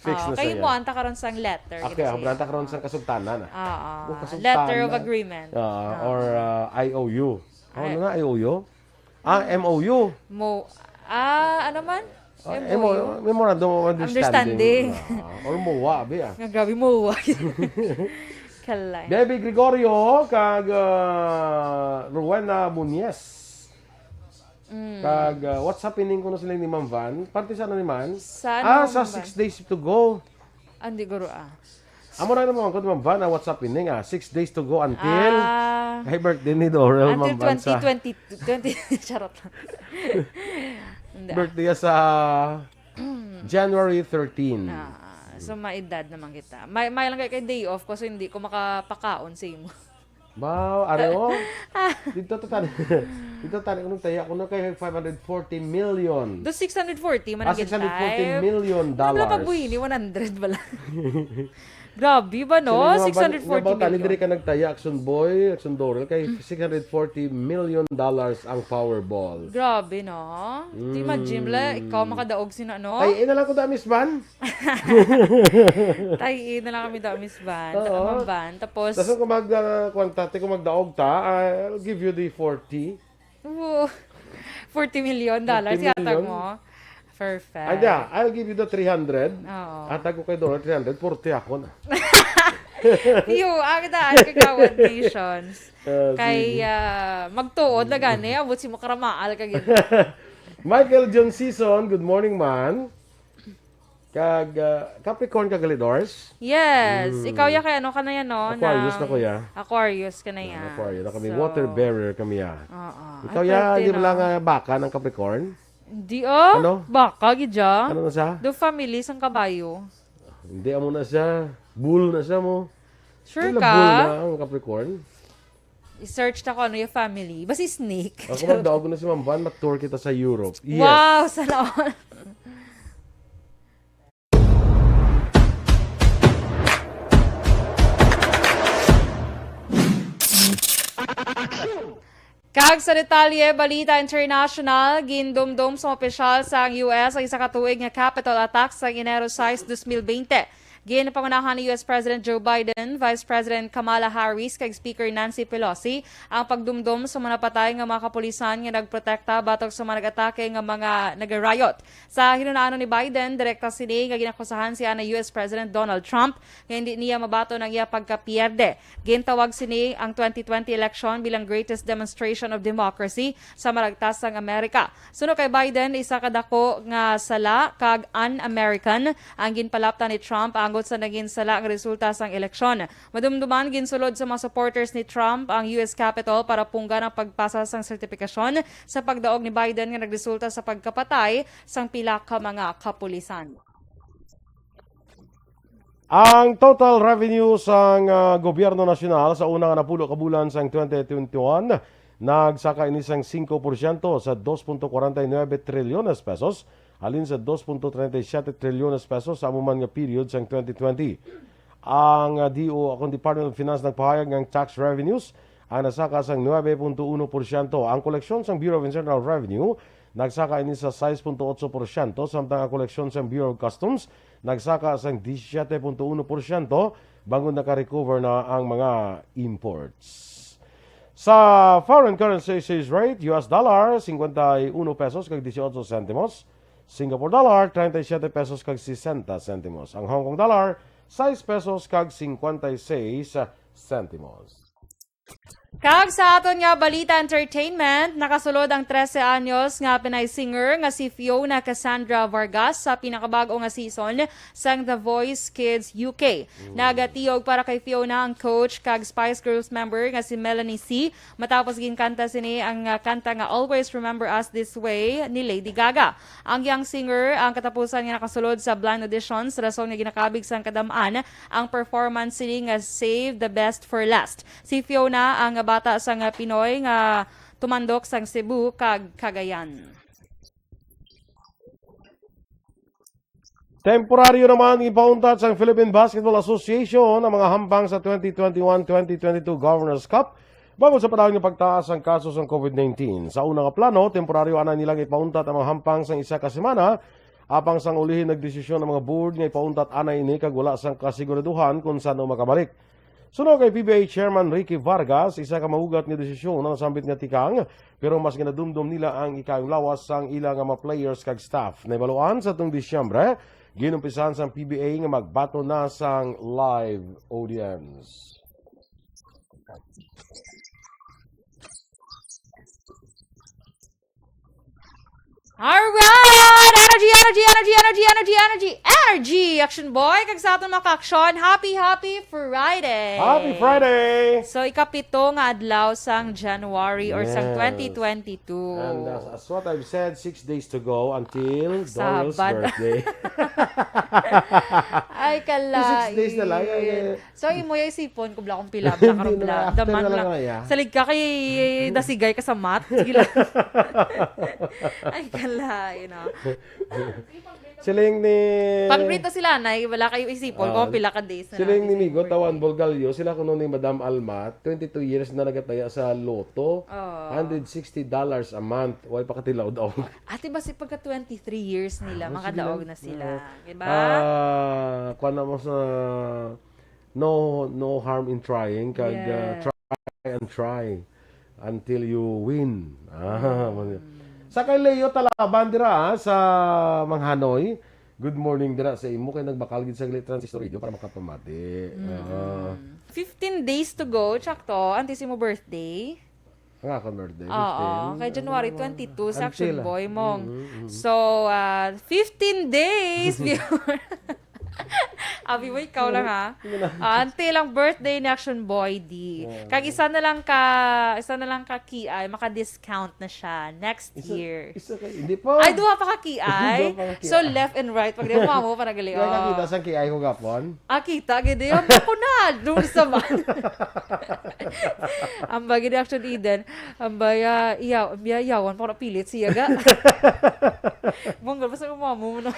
Fix Oo, na kay sa'yo. Mo, anta karon sang letter. Okay, kita ako siya. Branta karon sa kasugtanan, ah. Oo. O, kasugtanan. Letter of agreement. Ah, Oo. Or uh, I O U. Ano Ay. na, I O U? Ah, M O U. Mo, ah, ano man? Ah, M O U. M O U, Memorandum of Understanding. Understanding. Ah, or MOA, abi ah. Nga grabe mo. Kalay. Baby Gregorio, kag uh, Rowena Muñez. Mm. Kag uh, what's happening kuno sila ni Ma'am Van? Parte sa ano ni Man? Sa ah, ano, sa Ma'am Van? Six Days to Go. Andi guro ah. Amo na naman ko, Ma'am Van, ah, what's happening? Ah, six days to go until Ah, kay birthday ni Dorel, until Ma'am Van, sa twenty twenty, twenty, charot lang. Hindi. Birthday sa January thirteen. Ah, so maedad naman kita. May, may lang kay day off ko, so hindi ko makapakaon sa imo. Wow, ano? Dito to tani. Dito tani kung tayo ako na kay five hundred forty million. Do six hundred forty man Ah, ang six hundred forty gintay. million Ano pala dollars. pag buhini, one hundred bala. Grabe ba, no? Sino nga ba- six hundred forty nga ba tani million. Diri ka nagtaya, Action Boy, Action Dorel, kay six hundred forty million dollars ang Powerball. Grabe, no? Di imagine, la, ikaw makadaog sina, no? Ay, ina lang ko da, Miss Van. Tayi na lang kami da, Miss Van. Oo. Ma'am Van. Tapos, Tapos kung mag, uh, kung tati, kung magdaog ta, I'll give you the forty. Woo! forty million dollars, Forty million? yatag mo. Perfect. Ay, da, I'll give you the three hundred. Oo. Atag ko kay Dorel, three hundred, forty ako na. Yo, ang daan, Kagawad Nations. Uh, Kay, ah, magtuod na gani, abot si mo karamaal ka gid. Michael John Season, good morning, man. Kag uh, Capricorn ka, Galidors? Yes. Mm. Ikaw ya kay ano ka na yan, no? Aquarius na, kuya. Aquarius ka na yan. Aquarius na kami. So, Water bearer kami, ah. Oo. Ikaw Ay, ya, pwede di ba na. lang uh, baka ng Capricorn? Di, oh. Ano? Baka, gid ya. Ano na siya? Do family sang kabayo. Hindi, amo na siya. Bull na siya mo. Sure Wala, ka? Bull na ang Capricorn. I-search ta ko ano yung family. Basi snake. Ako magdaog na si Ma'am Van, mag-tour kita sa Europe. Yes. Wow, sana all. Kag sa detalye, balita international, gindumdum sa opisyal sang U S ang isa ka tuig nga Capitol attack sa Enero sais, dos mil bente. Ginpangunahan ni U S President Joe Biden, Vice President Kamala Harris, kag Speaker Nancy Pelosi ang pagdumdom sa mga napatay nga mga kapulisan nga nagprotekta batok sa mga nag-atake nga mga naga-riot. Sa hinunaanon ni Biden, direkta sini nga ginakusahan siya ni U S President Donald Trump nga hindi niya mabaton ang iya pagkapierde. Gintawag sini ang twenty twenty election bilang greatest demonstration of democracy sa maragtas sang Amerika. Suno kay Biden, isa ka dako nga sala kag un-American ang ginpalapta ni Trump angot sa naging sala nga resulta sang eleksyon. Madumduman, ginsulod sa mga supporters ni Trump ang U S Capitol para punggan ang pagpasa sang sertipikasyon sa pagdaog ni Biden nga nagresulta sa pagkapatay sang pila ka mga kapulisan. Ang total revenue sang, ah, gobyerno nasyonal sa una nga napulo ka bulan sang twenty twenty-one nagsaka ini sang singko porsyento sa dos punto kwarenta y nuebe trilyones pesos, halin sa dos punto treinta y siete trilyones pesos sa amo man nga period sang twenty twenty. Ang, ah, D O, akong Department of Finance nagpahayag nga ang tax revenues ang nasaka sang nuebe punto uno porsyento. Ang koleksyon sang Bureau of Internal Revenue nagsaka ini sa sais punto otso porsyento, samtang ang koleksyon sang Bureau of Customs nagsaka sang disisiete punto uno porsyento bangod naka-recover na ang mga imports. Sa foreign currency exchange rate, U S dollar, singkwenta y uno pesos kag dieciocho sentimos. Singapore dollar, treinta y siete pesos kag sesenta sentimos. Ang Hong Kong dollar, sais pesos kag cincuenta y seis sentimos. Kag sa aton nga balita entertainment, nakasulod ang trese anyos nga Pinay singer nga si Fiona Cassandra Vargas sa pinakabag-o nga season sang The Voice Kids U K. Nagatiyog para kay Fiona ang coach kag Spice Girls member nga si Melanie C, matapos ginkanta sini ang, ah, kanta nga Always Remember Us This Way ni Lady Gaga. Ang young singer ang katapusan nga nakasulod sa blind auditions, rason nga ginakabig sang kadam-an ang performance sini nga Save the Best for Last. Si Fiona ang bata sang Pinoy nga tumandok sang Cebu kag Cagayan. Temporaryo naman ipauntat sang Philippine Basketball Association ang mga hampang sa twenty twenty-one twenty twenty-two Governor's Cup bangod sa padayon nga pagtaas ang kaso sang COVID nineteen. Sa una nga plano, temporaryo anay nilang ipauntat ang mga hampang sang isa ka semana, apang sang ulihi nagdesisyon ang mga board nga ipauntat anay ini kag wala sang kasiguraduhan kon san-o makabalik. Suno kay P B A Chairman Ricky Vargas, isa ka mahugat nga desisyon ang nasambit nga tikang, pero mas ginadumdom nila ang ikaayong lawas sang ila nga mga players kag staff. Nahibaluan sa atong Disyembre, ginumpisahan sang P B A nga magbaton na sang live audience. Alright! Energy, energy, energy, energy, energy, energy, energy! Action Boy, kag sa aton mga ka-action, happy, happy Friday! Happy Friday! So, ikapito nga adlaw sang January or sang Yes. twenty twenty-two. And as, as what I've said, six days to go until Doral's Sabad. birthday. Ay, kalain. Six days na lang. Ay, ay. So, imo ya isipon kung bla kung pila, bla Hindi karong na, bla. after Daman na lang lang. na ya. Salig ka kay dasigay ka sa math. Sige lang. Ay, kalain, ah. Siling ni Pag-greet na sila, nay, wala kayo isipon Ah, kung pila ka days na siling ni natin sa Migo, Tawan birthday. Bulgalyo, sila kuno ni Madam Alma, twenty-two years na nagataya sa Lotto. Ah. Hundred sixty dollars a month. Way pa katilaw daw. Ate, basi pagka twenty-three years nila, Ah, sige makadaog lang. na sila. Ah. Di ba? Ah, kuwan na mo sa no, no harm in trying. Kag, ah, Yes. try and try until you win. Ah, Mm. man-, sa kay Leo Talaban dira, ah, sa Manghanoy. Good morning dira sa imo kay nagbakal gid sa gali transistor radio para makapamati. Mm. Ah. Fifteen days to go, tsakto. Antes imo birthday. Ang akon birthday, Oo, fifteen. kay January Ano, twenty-two sa until, Action ah. Boy, mong. Mm, mm. So, ah, fifteen days before. Abi mo, ikaw lang, ha? Hindi na. Ah, until ang birthday ni Action Boy D. Yeah. Kag isa na lang ka, isa na lang ka kiay, maka-discount na siya next Isa, year. isa ka, hindi pa. Ay, duha pa ka kiay? Duha pa ka So, kiay. left and right, pag di mo amo, para gali, Kaya oh. nakita sa kiay ko gapon? Ah, kita, gid, yung ako na, doon sa man. Ang bagay ni Action Eden, ang baya, iyaw, ang baya, iyawan, para pilit siya, ga. Mongol, basta mo, mo, no?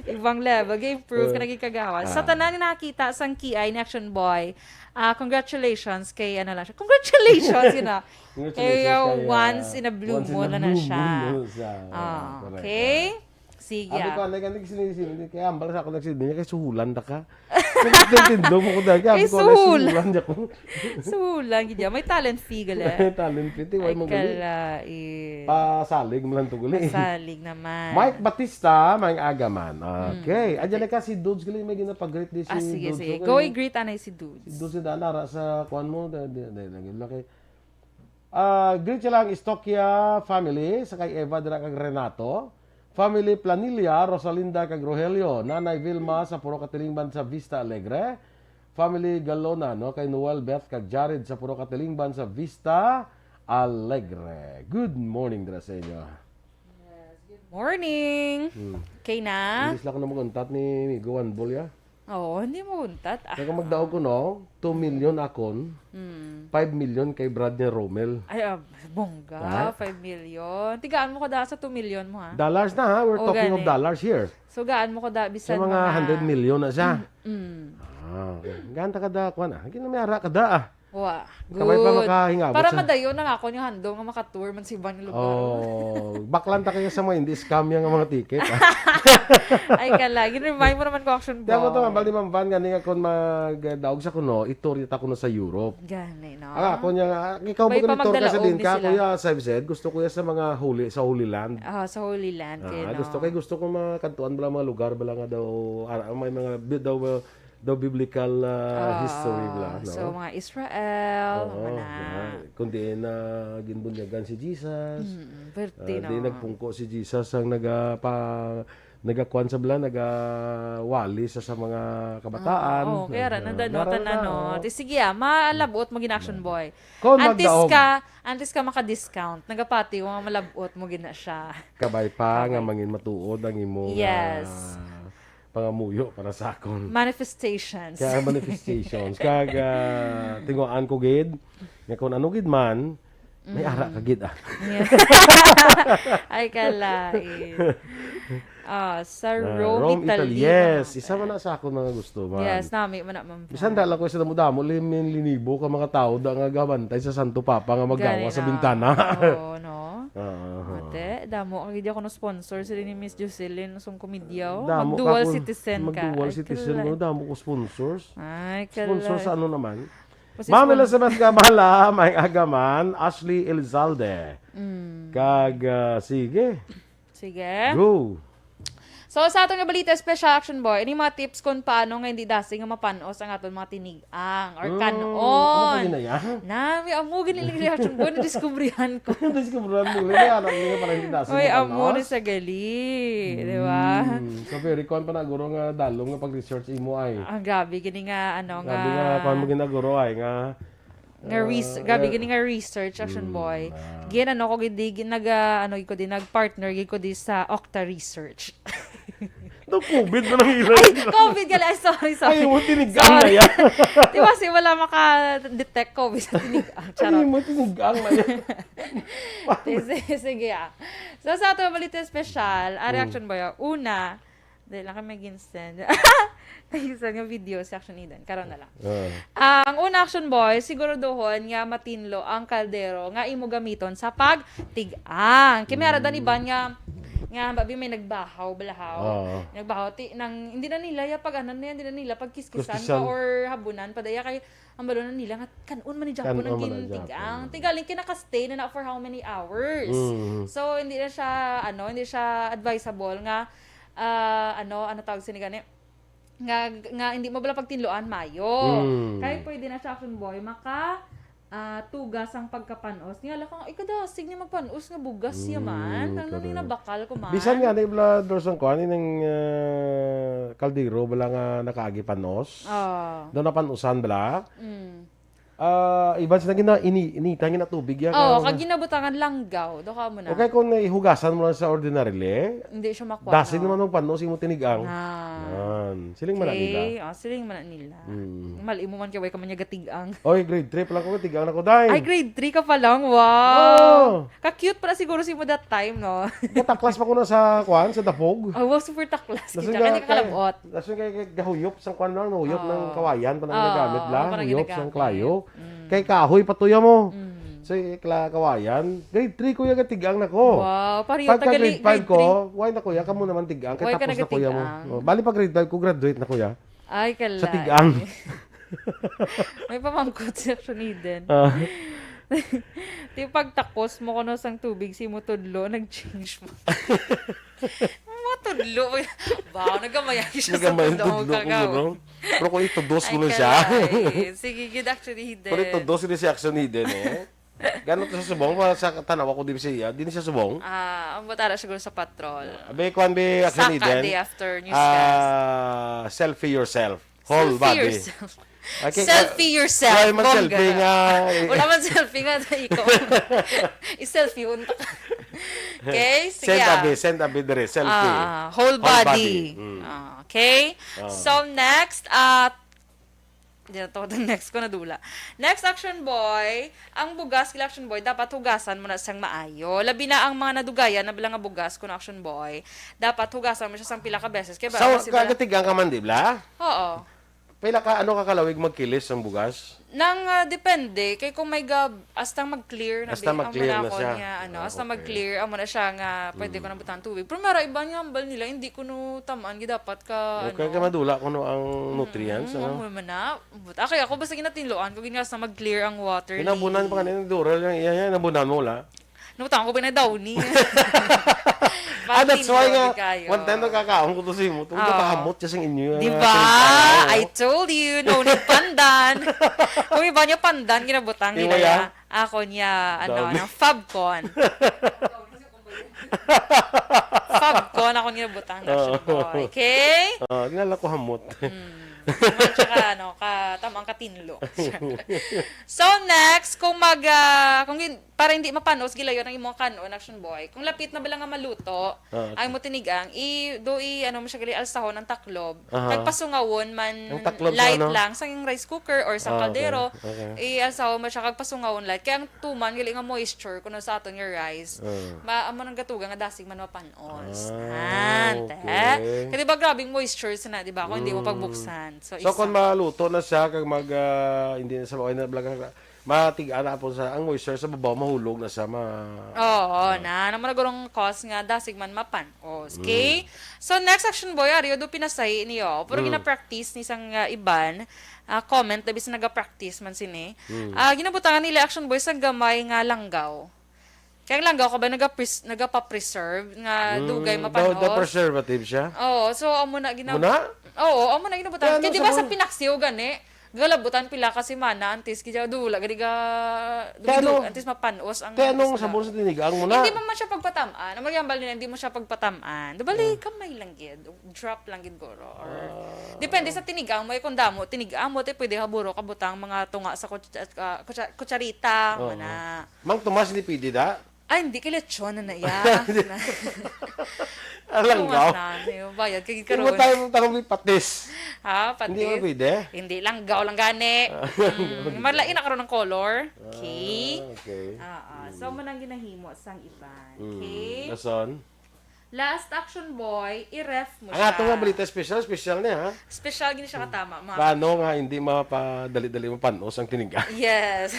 Ibang level, ga-improve ka Uh, naging kagawas. Sa ah. tanan nga nakita sang kiay ni Action Boy, ah, congratulations kay, ano lang siya. Congratulations, you know. Congratulations Kay, uh, kay, uh, once in a blue once in moon a lang na blue siya. moon na siya. Ah, Ah, correct, okay. correct. Sige, Abi ah. ko, anay ka, nagsinisini, kaya ambal sa ako nagsinisini, kay suhulan na ka. Nagtindog mo ko dahil, Kay abi ko, anay suhulan. suhulan niya ko. Suhulan, gid yan. May talent fee, gali. May talent fee, ti, way Ay, mo gali. kalain. Pasalig mo lang to, gali. Pasalig naman. Mike Batista, may aga man. Okay. Mm, Adyan okay. na ka si Dudes, gali, may ginapag-greet di si Ah, sige, Dudes, sige. okay. Go i-greet, anay, si Dudes. Si Dudes, na, nara sa kuan mo, da, da, da, da, da, okay. Ah, greet siya lang, Stokia family, sa kay Eva dira kag Renato. Family Planilla, Rosalinda kag Rogelio. Nanay Vilma sa Purok Katilingban sa Vista Alegre. Family Galona, no, kay Noel, Beth kag Jared sa Purok Katilingban sa Vista Alegre. Good morning dira sa inyo. Yes, good Morning! Hmm. Okay na? Hindi sila ko na maguntat ni Migo One Ball, ya. Oo, hindi mo untat. Ah. Kaya kung magdaog ko, no, two million akon, Hmm. five million kay Brad niya Romel. Ay, ah, bongga, Ha? Five million. Tigaan mo ko da sa two million mo, ha? Dollars na, ha? We're O, talking of gani. Dollars here. So, gaan mo ko da, Sa bisan mga mga hundred million na siya. Mm. Ah, okay. Gaan ta kada, kuwan, ah. Ginamiyara ka da, ah. Wa. Kabay pa Good. Makahingabot Para sa madayon na nga ako yung handle nga maka-tour man sa ibang lugar. Oh, baklan ta kayo sa mga hindi scam yang mga ticket, ah. Ay, kala. Gin-remind mo naman ko, Action Boy. Kaya mo to, Ma'am Val, ni Ma'am Van, nga ni nga kung magdaog sa kuno, iturya ta kuno sa Europe. Gani, no? Ah, ako niya nga, ah, ikaw May mo pa gani tour ka sa magdalaog din ni ka, sila. Kuya, sa F Z, gusto ko ya sa mga holy, sa Holy Land. Ah, sa Holy Land, Ah, kaya, no? Gusto kay gusto ko mga kantuan bala, mga lugar bala nga daw, ah, may mga bi-, daw, uh, daw biblical, uh, Ah, history bala, no? So, mga Israel, Oo, mga na. Yeah. Kung diin na ginbunyagan si Jesus, Mm, pwerte, ah, no? Diin nagpungko si Jesus ang nagapa-, nagakuan sa bala, nagawali sa, sa mga kabataan. Oo, oo, kaya ra, Ah, nandano, nara na, tanano. Oh. Di, sige, ah, malabot mo gina-, Action Boy. Kung Antes magdaog. Ka, antes ka maka-discount, nagapati ko nga malabot mo gina siya. Kabay pa nga Kabay. Mangin matuod ang imo nga Yes. pangamuyo para sa akon. Manifestations. Kaya manifestations. Kag, ah, tinguhaan ko gid, nga kung ano gid man, may Mm. ara ka gid, ah. Yeah. Ay, kalain. Ah, sa Ah, Rome, Rome, Italy, Italy, yes. Mga Isa man na sa akon mga gusto, man. Yes, nami man na, Ma'am Bisan Van. Da lang ko sa damo-damo, limin linibo ka mga tao da nga gabantay sa Santo Papa nga maggawa Gani sa na. Bintana. Oo, no? Ah, ah, ah. Ate, damo ang hindi ako no sponsor sila ni Miss Jocelyn sung komedya, oh. Damo Mag-dual ka kun-, citizen ka. Mag-dual Ay, citizen kilala. Ko, damo ko sponsors. Ay, Sponsor kilala. Sa ano naman? Kasi Ma'am spon- Elizabeth Gabala, may agaman, Ashley Elizalde. Mm. Kag, ah, sige. Sige. Go. So, sa aton nga balita special, Action Boy, ini mga tips kung paano nga hindi dasig nga mapanos ang aton mga tinigang or Mm, kanon. Ano ba yun na yan? Nami, amo gini ni Action Boy, nadiskubrihan ko. Nadiskubrihan mo, may anak niya para hindi dasig Oy, mapanos? Amo ni sa gali, di ba? Mm. So, very kuan pa na, guro nga dalom nga pag-research imo ay. Ang grabe, gini nga, ano, Grabe nga, nga kuan mo ginaguro ay, nga Nga res-, Ah, grabe nga gini nga research, Action Mm, Boy. Ah. Gin, ano ko gid, di, gin-, nag, ah, ano gid ko di, nag-partner gid ko di sa Okta Research. Daw covid na lang ila. Ay, covid gali. Ay, sorry, sorry. Ay, mo tinigang Sorry. Na yan. Di ba, si wala maka-detect covid sa tinigang. Ay, Charot. Mo tinigang na yan. Sige, sige, ah. So, sa ato balita special, ah, Mm. Reaction Boy, ah, una, Dili lang kami gin-send. Ay, isa nga video si Action Eden. Karon na lang. Ah. Ah, ang una, Action Boy, siguraduhon nga matinlo ang kaldero nga imo gamiton sa pagtig-ang. Kay may ara dan iban nga, nga babi may nagbahaw, balahaw. Oo. Nagbahaw, ti-, nang, hindi na nila ya pag ano na yan, hindi na nila pagkiskisan Kiskisan. Pa or habunan pa daya kay ang balo na nila nga kan-on man ni Japon Kan-on ang man ang gintigang. Japon. Tigaling kinaka-stay na na for how many hours. Mm. So, hindi na siya, ano, hindi siya advisable nga, ah, ano, ano tawag sini gani? Nga, nga hindi mo bala pagtinluan, mayo. Mm. Kay pwede na siya, Action Boy, maka, ah, tugas ang pagkapanos. Nga, lakang, ikadasig niya magpanos nga bugas niya man. Mm, Ano correct. Ni nabakal ko man? Bisan nga, na ibla, Dors, ang kuan, ining, ah, kaldero, bala nga nakaagi panos. Ah. Daw napanusan bala? Mm. Ah, iban sila gina-, ini-, inita, ginatubig yan, Oo, kaya kag ginabutangan langgaw. Do ka mo na. Okay, kung naihugasan mo lang sa ordinarily, Hindi siya makuha, dasin no? Naman ang panos, imo tinigang. Ah. Yan. Siling man na nila. Okay. Ah, siling man na nila. Mm. Mali mo man kay way ka man niya gatigang. Oy, grade three pa lang ko, gatigang na ko, day. Ay, grade three ka pa lang? Wow! Oo. Ka-cute pala siguro si mo that time, no? Gataklas pa ko na sa, kuan, sa dapog. Oh, wow, super taklas. Dason Kita ka, ka, hindi ka kalabot. Dason kay, kay gahuyop sang kuan lang, no? Huyop ng Oo. Kawayan pa lang Oo, ginagamit lang. Parang Huyop sang ginagamit. Klayo. Mm. Kay kahoy pa tuya mo. Mm. So, kla-, kawayan. Grade three, kuya, gatigang na ko. Wow, pareho Pagka tagali grade five grade ko, three. Why na, kuya? Kamo naman tigang. Kay Why ka tapos na, kuya mo. Nagatigang? Oh, bali pa grade five ko, graduate na, kuya. Ay, kalay. Sa tigang. May pamangkot si Action Eden. Ah. Di pagtakos mo kuno sang tubig, si mo tudlo, nag-change mo. Mo tudlo. Ba, nagamayan siya sa Nagamayan tudlo tudlo ko, kagaw. Bro. Pero kung ito, dos Ay, mo na siya. Kalay. Sige, good, Action Eden. Pero ito, dos ni si Action Eden, eh. Gano to sa subong? Wala sa tanaw ako, di ba siya? Di na siya subong? Ah, ang butara siguro sa patrol. Abe, kuwan, be, Action Saka Eden. Day after newscast. Ah, selfie yourself. Whole Selfie body. yourself. Okay, Selfie yourself. Why man Bongga. Selfie nga? Wala man selfie nga ikaw. I-selfie unta ka. Okay, sige. Send a bit, send a bit dire, selfie. Ah, whole Whole body. body. Mm. Ah, okay. Ah. So next, at di na to, the next ko nadula. Next, Action Boy, ang bugas kila Action Boy, dapat hugasan mo na siyang maayo. Labi na ang mga nadugayan na bala nga bugas kuno, Action Boy, dapat hugasan mo siya sang pila ka beses. Kaya ba, So, kasi bala- kagatigang ka man, di bla? Oo. Pila ka, ano ka kalawig magkilis ang bugas? Nang ah, depende kay kung may gab, hasta mag-clear na Hasta bi- amo mag-clear na ako siya. Niya, ano, Ah, hasta okay. Mag-clear amo na siya nga pwede ko na butang tubig. Pero mara iba nga ambal nila hindi ko no tamaan gid dapat ka Okay, ano. Kay madula kuno ang nutrients, Mm, ano? Amo man na. But, okay, ako basta ginatinloan ko gid nga hasta mag-clear ang water. Kinabunan pa kanina, dural lang iya, iya, nabunan mo, wala? Nutang ko ba na daw ni? Ah, that's why nga, Kayo. One time nagkakaon ko to sa imo, itong Oo. kahamot siya sang inyo. Di ah, ba? tindahan, I oh. Told you, no need pandan. Kung iba niya pandan, ginabutang Di nila ba, ya. ya? Ako niya, ano, Dami. ng Fabcon. Fabcon, ako niya butang na Oo. Action Boy. Okay? Ah, kilala ko hamot. Mm. Tsaka, ano, ka, tamang katinlo. So, next, kung mag, ah, kung gin- para hindi mapanos, gilayon ang imong kanon, Action Boy. Kung lapit na bala nga maluto, Ah, okay. Ang imo tinigang, i, do i, ano mo siya gali, alsahon ang taklob. Aha. Kag pasungawon man Ang taklob sa light ano? lang sa iyang rice cooker or sa Ah, okay. kaldero, Okay. i-alsahon mo siya kag pasungawon light. Kay ang tuman gali nga moisture kuno sa aton nga rice, Ah. ma amo nang gatuga nga dasig man mapanos. Ah, Han, te. okay. Kay di ba grabing moisture sa na, di ba? Kung hindi mo Mm. pagbuksan. So, So, kung isa. Maluto na siya, kag mag, ah, hindi na sa okay na blaga, matigaan na po sa, ang moisture sa babaw, mahulog na siya, ma- Oo, na. Ano mo na gurong cause nga dasig man mapanos. Okay? Mm. So, next, Action Boy, ari, do pinasahi niyo. Pero Mm. gina-practice ni sang ah, iban, ah, comment, labi sa naga-practice man sini. Mm. Ah, ginabutangan nila, Action Boy, sa gamay nga langgaw. Kaya ang langgaw ka ba nagapres- nagapa-preserve nga Mm, dugay daw- mapanos? daw preservative siya? Oo, so amo na ginab- Muna? Oo, amo na ginabutangan. Kaya Kaya ano di sa ba sa mga- pinaksiw gani? Galabutan pila ka semana antes kaya dula gani ga Kaya dugidug ano- antes mapanos ang Kaya anong isda. sabon sa tinigang mo na? Hindi man man siya pagpatamaan. Ang magambal nila, hindi mo siya pagpatamaan. Di ba, Ah. kamay lang gid. Drop lang gid guro. Or, Ah. depende sa tinigang mo. Eh, kung damo, tinigang mo, te, pwede haburo ka butang mga tunga sa kutsa- ah, kutsa- kutsarita. Oo. Mana. Mang Tomas, hindi pwede da? Ay, hindi kay lechon na na iya. Alang Tungas gaw. Na, ano yung bayad. Kay Hindi mo karon. Tayo mong tanong may patis. Ha, patis? Hindi mo pwede? Hindi lang gaw lang gani. Mm, marlain na karon ng color. Okay. Ah, okay. Ah, ah. So, mo nang ginahimo sang iban. Mm. Okay. Lason? Last, Action Boy, i-ref mo Ang siya. Atong nga balita special, special niya, ha? Special gini siya katama, ma. Paano nga hindi mapadali-dali mapanos ang tinigang? Yes.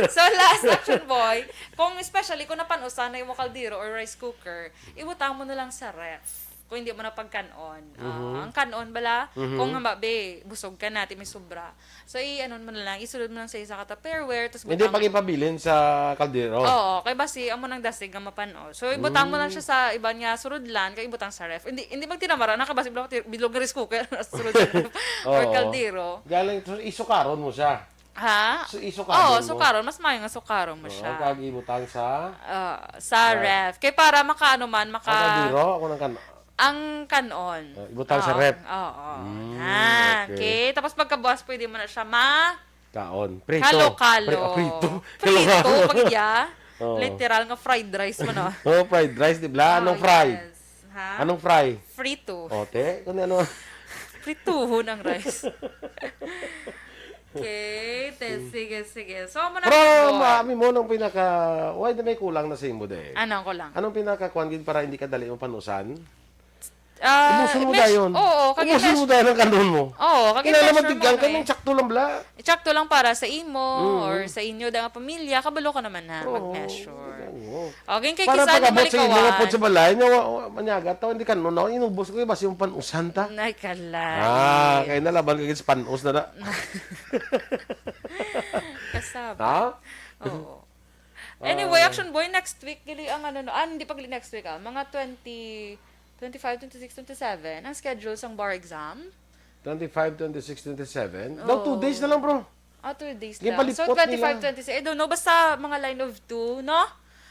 So, last, Action Boy, kung especially kung napanusan na yung kaldero or rice cooker, ibutang mo na lang sa ref. Kung hindi mo na pagkanon. Ah, Mhm. Ang kanon bala, Mhm. kung nga be, busog ka na, ti may sobra. So, i-ano mo na lang, isulod mo lang sa isa ka Tupperware, tapos Hindi pag ipabilin sa kaldero. Oo, kay basi amo nang dasig nga mapanos. So, ibutang mo lang siya sa iban nga surudlan, kay ibutang sa ref. Hindi hindi magtinamara na kay basi bilog, bilog nga rice cooker na surudlan or Oo. kaldero. Galing, so, isukaron mo siya. Ha? So, isukaron Oo, mo. Sukaron. Mas maayo nga sukaron mo Oo, siya. Kag ibutang sa... Ah, sa Ah. Ref. Kay para makaano man, maka... Ang kaldero, ako nang kan... Ang kanon. Ah, ibutang sa Oo, ref. Oo. Mm, Ah, okay. Okay. Tapos pagkabuas, pwede mo na siya ma... Kaon. Prito. Kalo-kalo. Pri-, ah, prito. Prito, Kalo-kalo. pag iya. Oo. Literal nga fried rice mo, no? Oh, fried rice, di ba? Anong Oh, fry? Yes. Ha? Anong fry? Frito. O, te, kung ano. Prituhon ang rice. Okay, te, sige, sige. So, amo na Pero, lang, boy. maami mo nung pinaka, why na may kulang na sa imo, de? Ano ang kulang? Anong pinaka, kuwan gid para hindi ka dali mapanusan? Ah, Ubusin mo mes- dayon. Oo, kagi Ubusin mo mes- dayon ang kanon mo. Oo, kagi Kinala man measure tigyan mo, ka eh. ng sakto lang bala. Sakto lang para sa imo Mm. or sa inyo da nga pamilya, kabalo ka naman na Oo, mag-measure. ganun. Okay, kay Para kisa pag-abot naman sa inyo, likawan. Pod, sa balay, nga wa- wa- manyaga to, hindi kanon, no? Inubos ko, basi yung panusan ta. Ay, kalay. Ah, kaya nalaban ka sa panos na na. Kasaba. Ha? Oo. Anyway, Ah. Action Boy, next week, gali ang ano, no? Ah, hindi pa gali next week, ah. Mga twenty, twenty-five, twenty-six, twenty-seven, ang schedule sang bar exam. Twenty-five, twenty-six, twenty-seven. Oo. Daw two days na lang, bro. Ah, two days Yung lang. palipot So, twenty-five, nila. twenty-six. I don't know, basta mga line of two, no?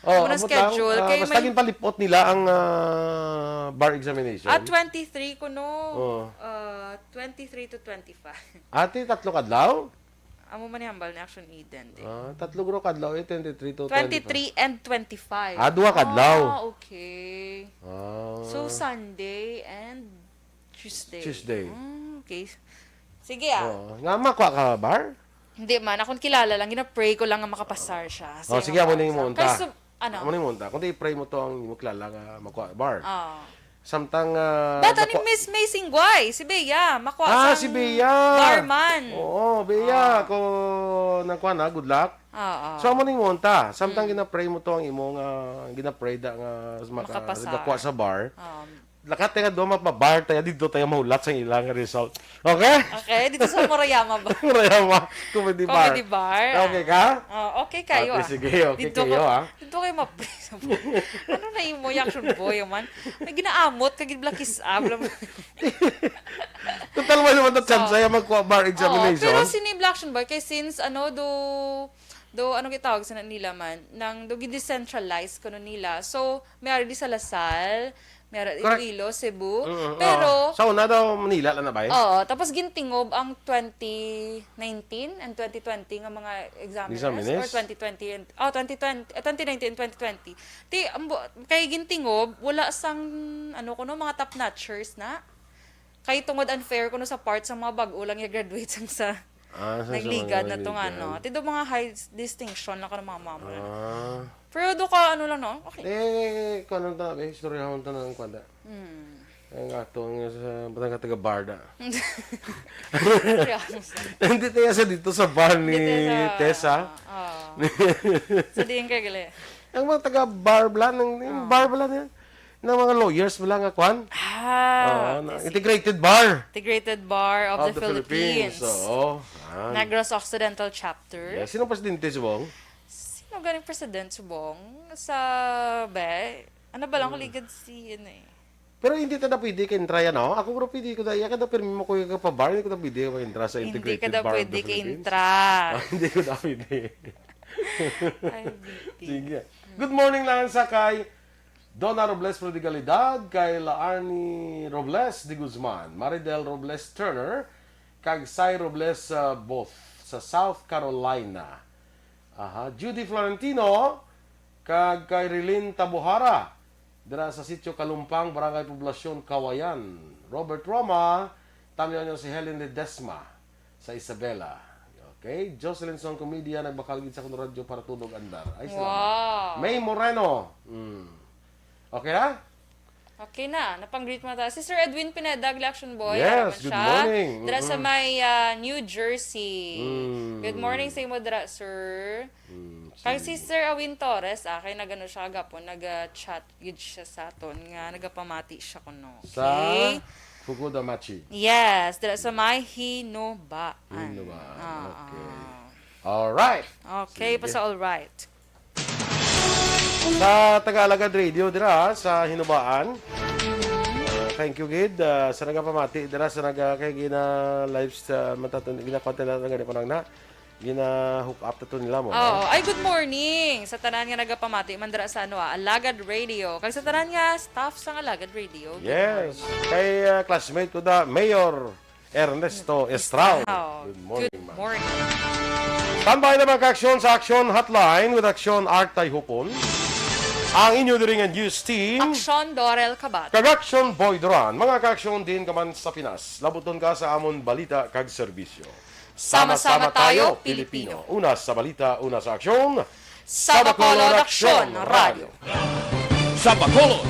Oh, Amo na ambot lang, schedule, ah, kay basta may ginpalipot nila ang, ah, bar examination. Ah, twenty-three kuno. Oh. Ah, twenty-three to twenty-five. Ati, tatlo ka adlaw? Amo man ni hambal ni Action Eden, di. Ah, tatlo guro ka adlaw, eh, twenty-three to twenty-five. Twenty-three and twenty-five. Ah, duha ka adlaw. Ah, okay. Ah. So, Sunday and Tuesday. Tuesday. Mm, okay. Sige, ah. Oo. Nga, makuha ka bar? Hindi man. Akong kilala lang, gina-pray ko lang nga makapasar siya. Oh, sige, amo na yung muunta. Kay sub-, ano? Amo na yung muunta. Kung di, i-pray mo to ang imo kilala nga makuha bar. Oo. Samtang, ah, Bata ni nakuha Miss May Singguay, si Bea, makuha Ah, sang si Bea. Barman. Oo, Bea, Ah. ko nagkuha na, good luck. Oo. So, amo na yung muunta. Samtang Mm. gina-pray mo to ang imo nga, gina-pray da nga maka-, Makapasar. Gakuha sa bar. Um, Lakat nga duha, mapabar tayo, dito tayo mahulat sa ilang result. Okay? Okay, dito sa Murayama ba? Murayama Comedy Bar. Comedy Bar. Okay ka? Oh, okay kayo, Okay, ah. sige, okay Dito kayo, ko, ah. dito kayo map-, ano na yung mo, action boy, man? May ginaamot, kagid blakis, ah, bla-, bla-. Total, wala naman na So, chance ay magkuha bar Oo, examination. Pero sini Black Action Boy, kay since, ano, do, do, ano gitawag sa nila man, nang do gi-decentralize kuno nila. So, may ari di sa Lasal, may ari Correct. Iloilo, Cebu. Mm, mm, Pero, oo. Sa una daw, Manila lang na ba eh? Oo, tapos gintingob ang twenty nineteen and twenty twenty nga mga examiners, Examiners? Or twenty twenty and, oh, twenty twenty, eh, twenty nineteen and twenty twenty. Ti, ambo-, kay gintingob, wala sang, ano kuno, mga top notchers na. Kay tungod unfair kuno sa part sa mga bag-o lang nga graduate sang sa Ah, sa, sa mga nagligad na to nga, nagligad. no? Ti do mga high distinction lang kuno mga mama. Ah. Pero do ka, ano lang, no? Okay. Eh, kung anong ta-, eh, istoryahon ta na ang kwanda. Hmm. Ang ato nga sa batang taga Barda. Seryoso. Hindi tayo sa dito sa bar ni Dito sa, Tessa. ah, ah. Sa diin ka gali? Ang mga taga bar bla, ng, yung Ah. bar bla niya, ng mga lawyers bla nga kwan. Ah, Oo, na, I see. Integrated Bar Integrated Bar of of the the Philippines. Philippines. Oo. Yan. Negros Occidental Chapter. Yes. Sino presidente, Subong? Sino ganing president, Subong? Sa, be, ano ba lang, Hmm. kuligad si, ano eh. Pero hindi ta na pwede ka intra yan, no? Ako, bro, pwede ko na, iya ka na, pirmi mo ko yung kapabar, hindi ko na pwede ka intra sa Hindi ka Integrated daw Bar of the pwede ka Philippines. intra. Ah, hindi ko na pwede. Ay, B P. Sige. Good morning lang sa kay Donna Robles Prodigalidad, kay La Arnie Robles de Guzman, Maridel Robles Turner, kag Sai Robles, uh, both sa South Carolina. Aha, Judy Florentino, kag kay Rilin Tabuhara, dira sa Sitio Kalumpang, Barangay Poblasyon, Kawayan. Robert Roma, tanyo nyo si Helen Ledesma sa Isabela. Okay, Jocelyn Song Comedia, nagbakal gid sa kuno radyo para tunog andar. Ay, salamat. Wow. May Moreno. Mm. Okay na? Okay na, napang-greet mo na tayo. Si Sir Edwin Pineda, Action Boy, Yes, araman good siya. morning. Dira sa Mm-mm. may, ah, New Jersey. Mm. Good morning sa imo dira, sir. Mm, Kag si sige. Sir Awin Torres, ah, kay nagano siya kagapon, nag-chat gid siya sa aton nga nagapamati siya kuno. Sa Okay? Fukuda Machi. Yes, dira sa may Hinubaan. Hinubaan. Ah, Okay. ah. Alright. Okay, Sige. pa sa alright. Sa Tagalagad Radio dira sa Hinubaan. Uh, thank you gid, uh, sa nagapamati dira sa naga-, kay gina-live sa mataton-, ginakontent natin gani pa lang na gina-hook up tato nila mo, no? Oo. Ay, good morning sa tanan nga nagapamati man dira sa, ano, ah, Alagad Radio. Kag sa tanan nga staff sa Alagad Radio. Good Yes. morning. Kay, uh, classmate ko da, Mayor Ernesto Estrao. Estrao. Good morning, Good ma'am. morning. Standby na, mga ka-aksyon, sa Aksyon Hotline with Aksyon Art Tayhupon. Ang inyo diri nga news team. Aksyon Dorel Kabat. Kag Aksyon Boy Duran. Mga ka-aksyon, diin ka man sa Pinas, labuton ka sa amon balita kag serbisyo. Sama-sama tayo, Pilipino. Una sa balita, una sa aksyon. Sa Bacolod Aksyon Radio. Sa Bacolod,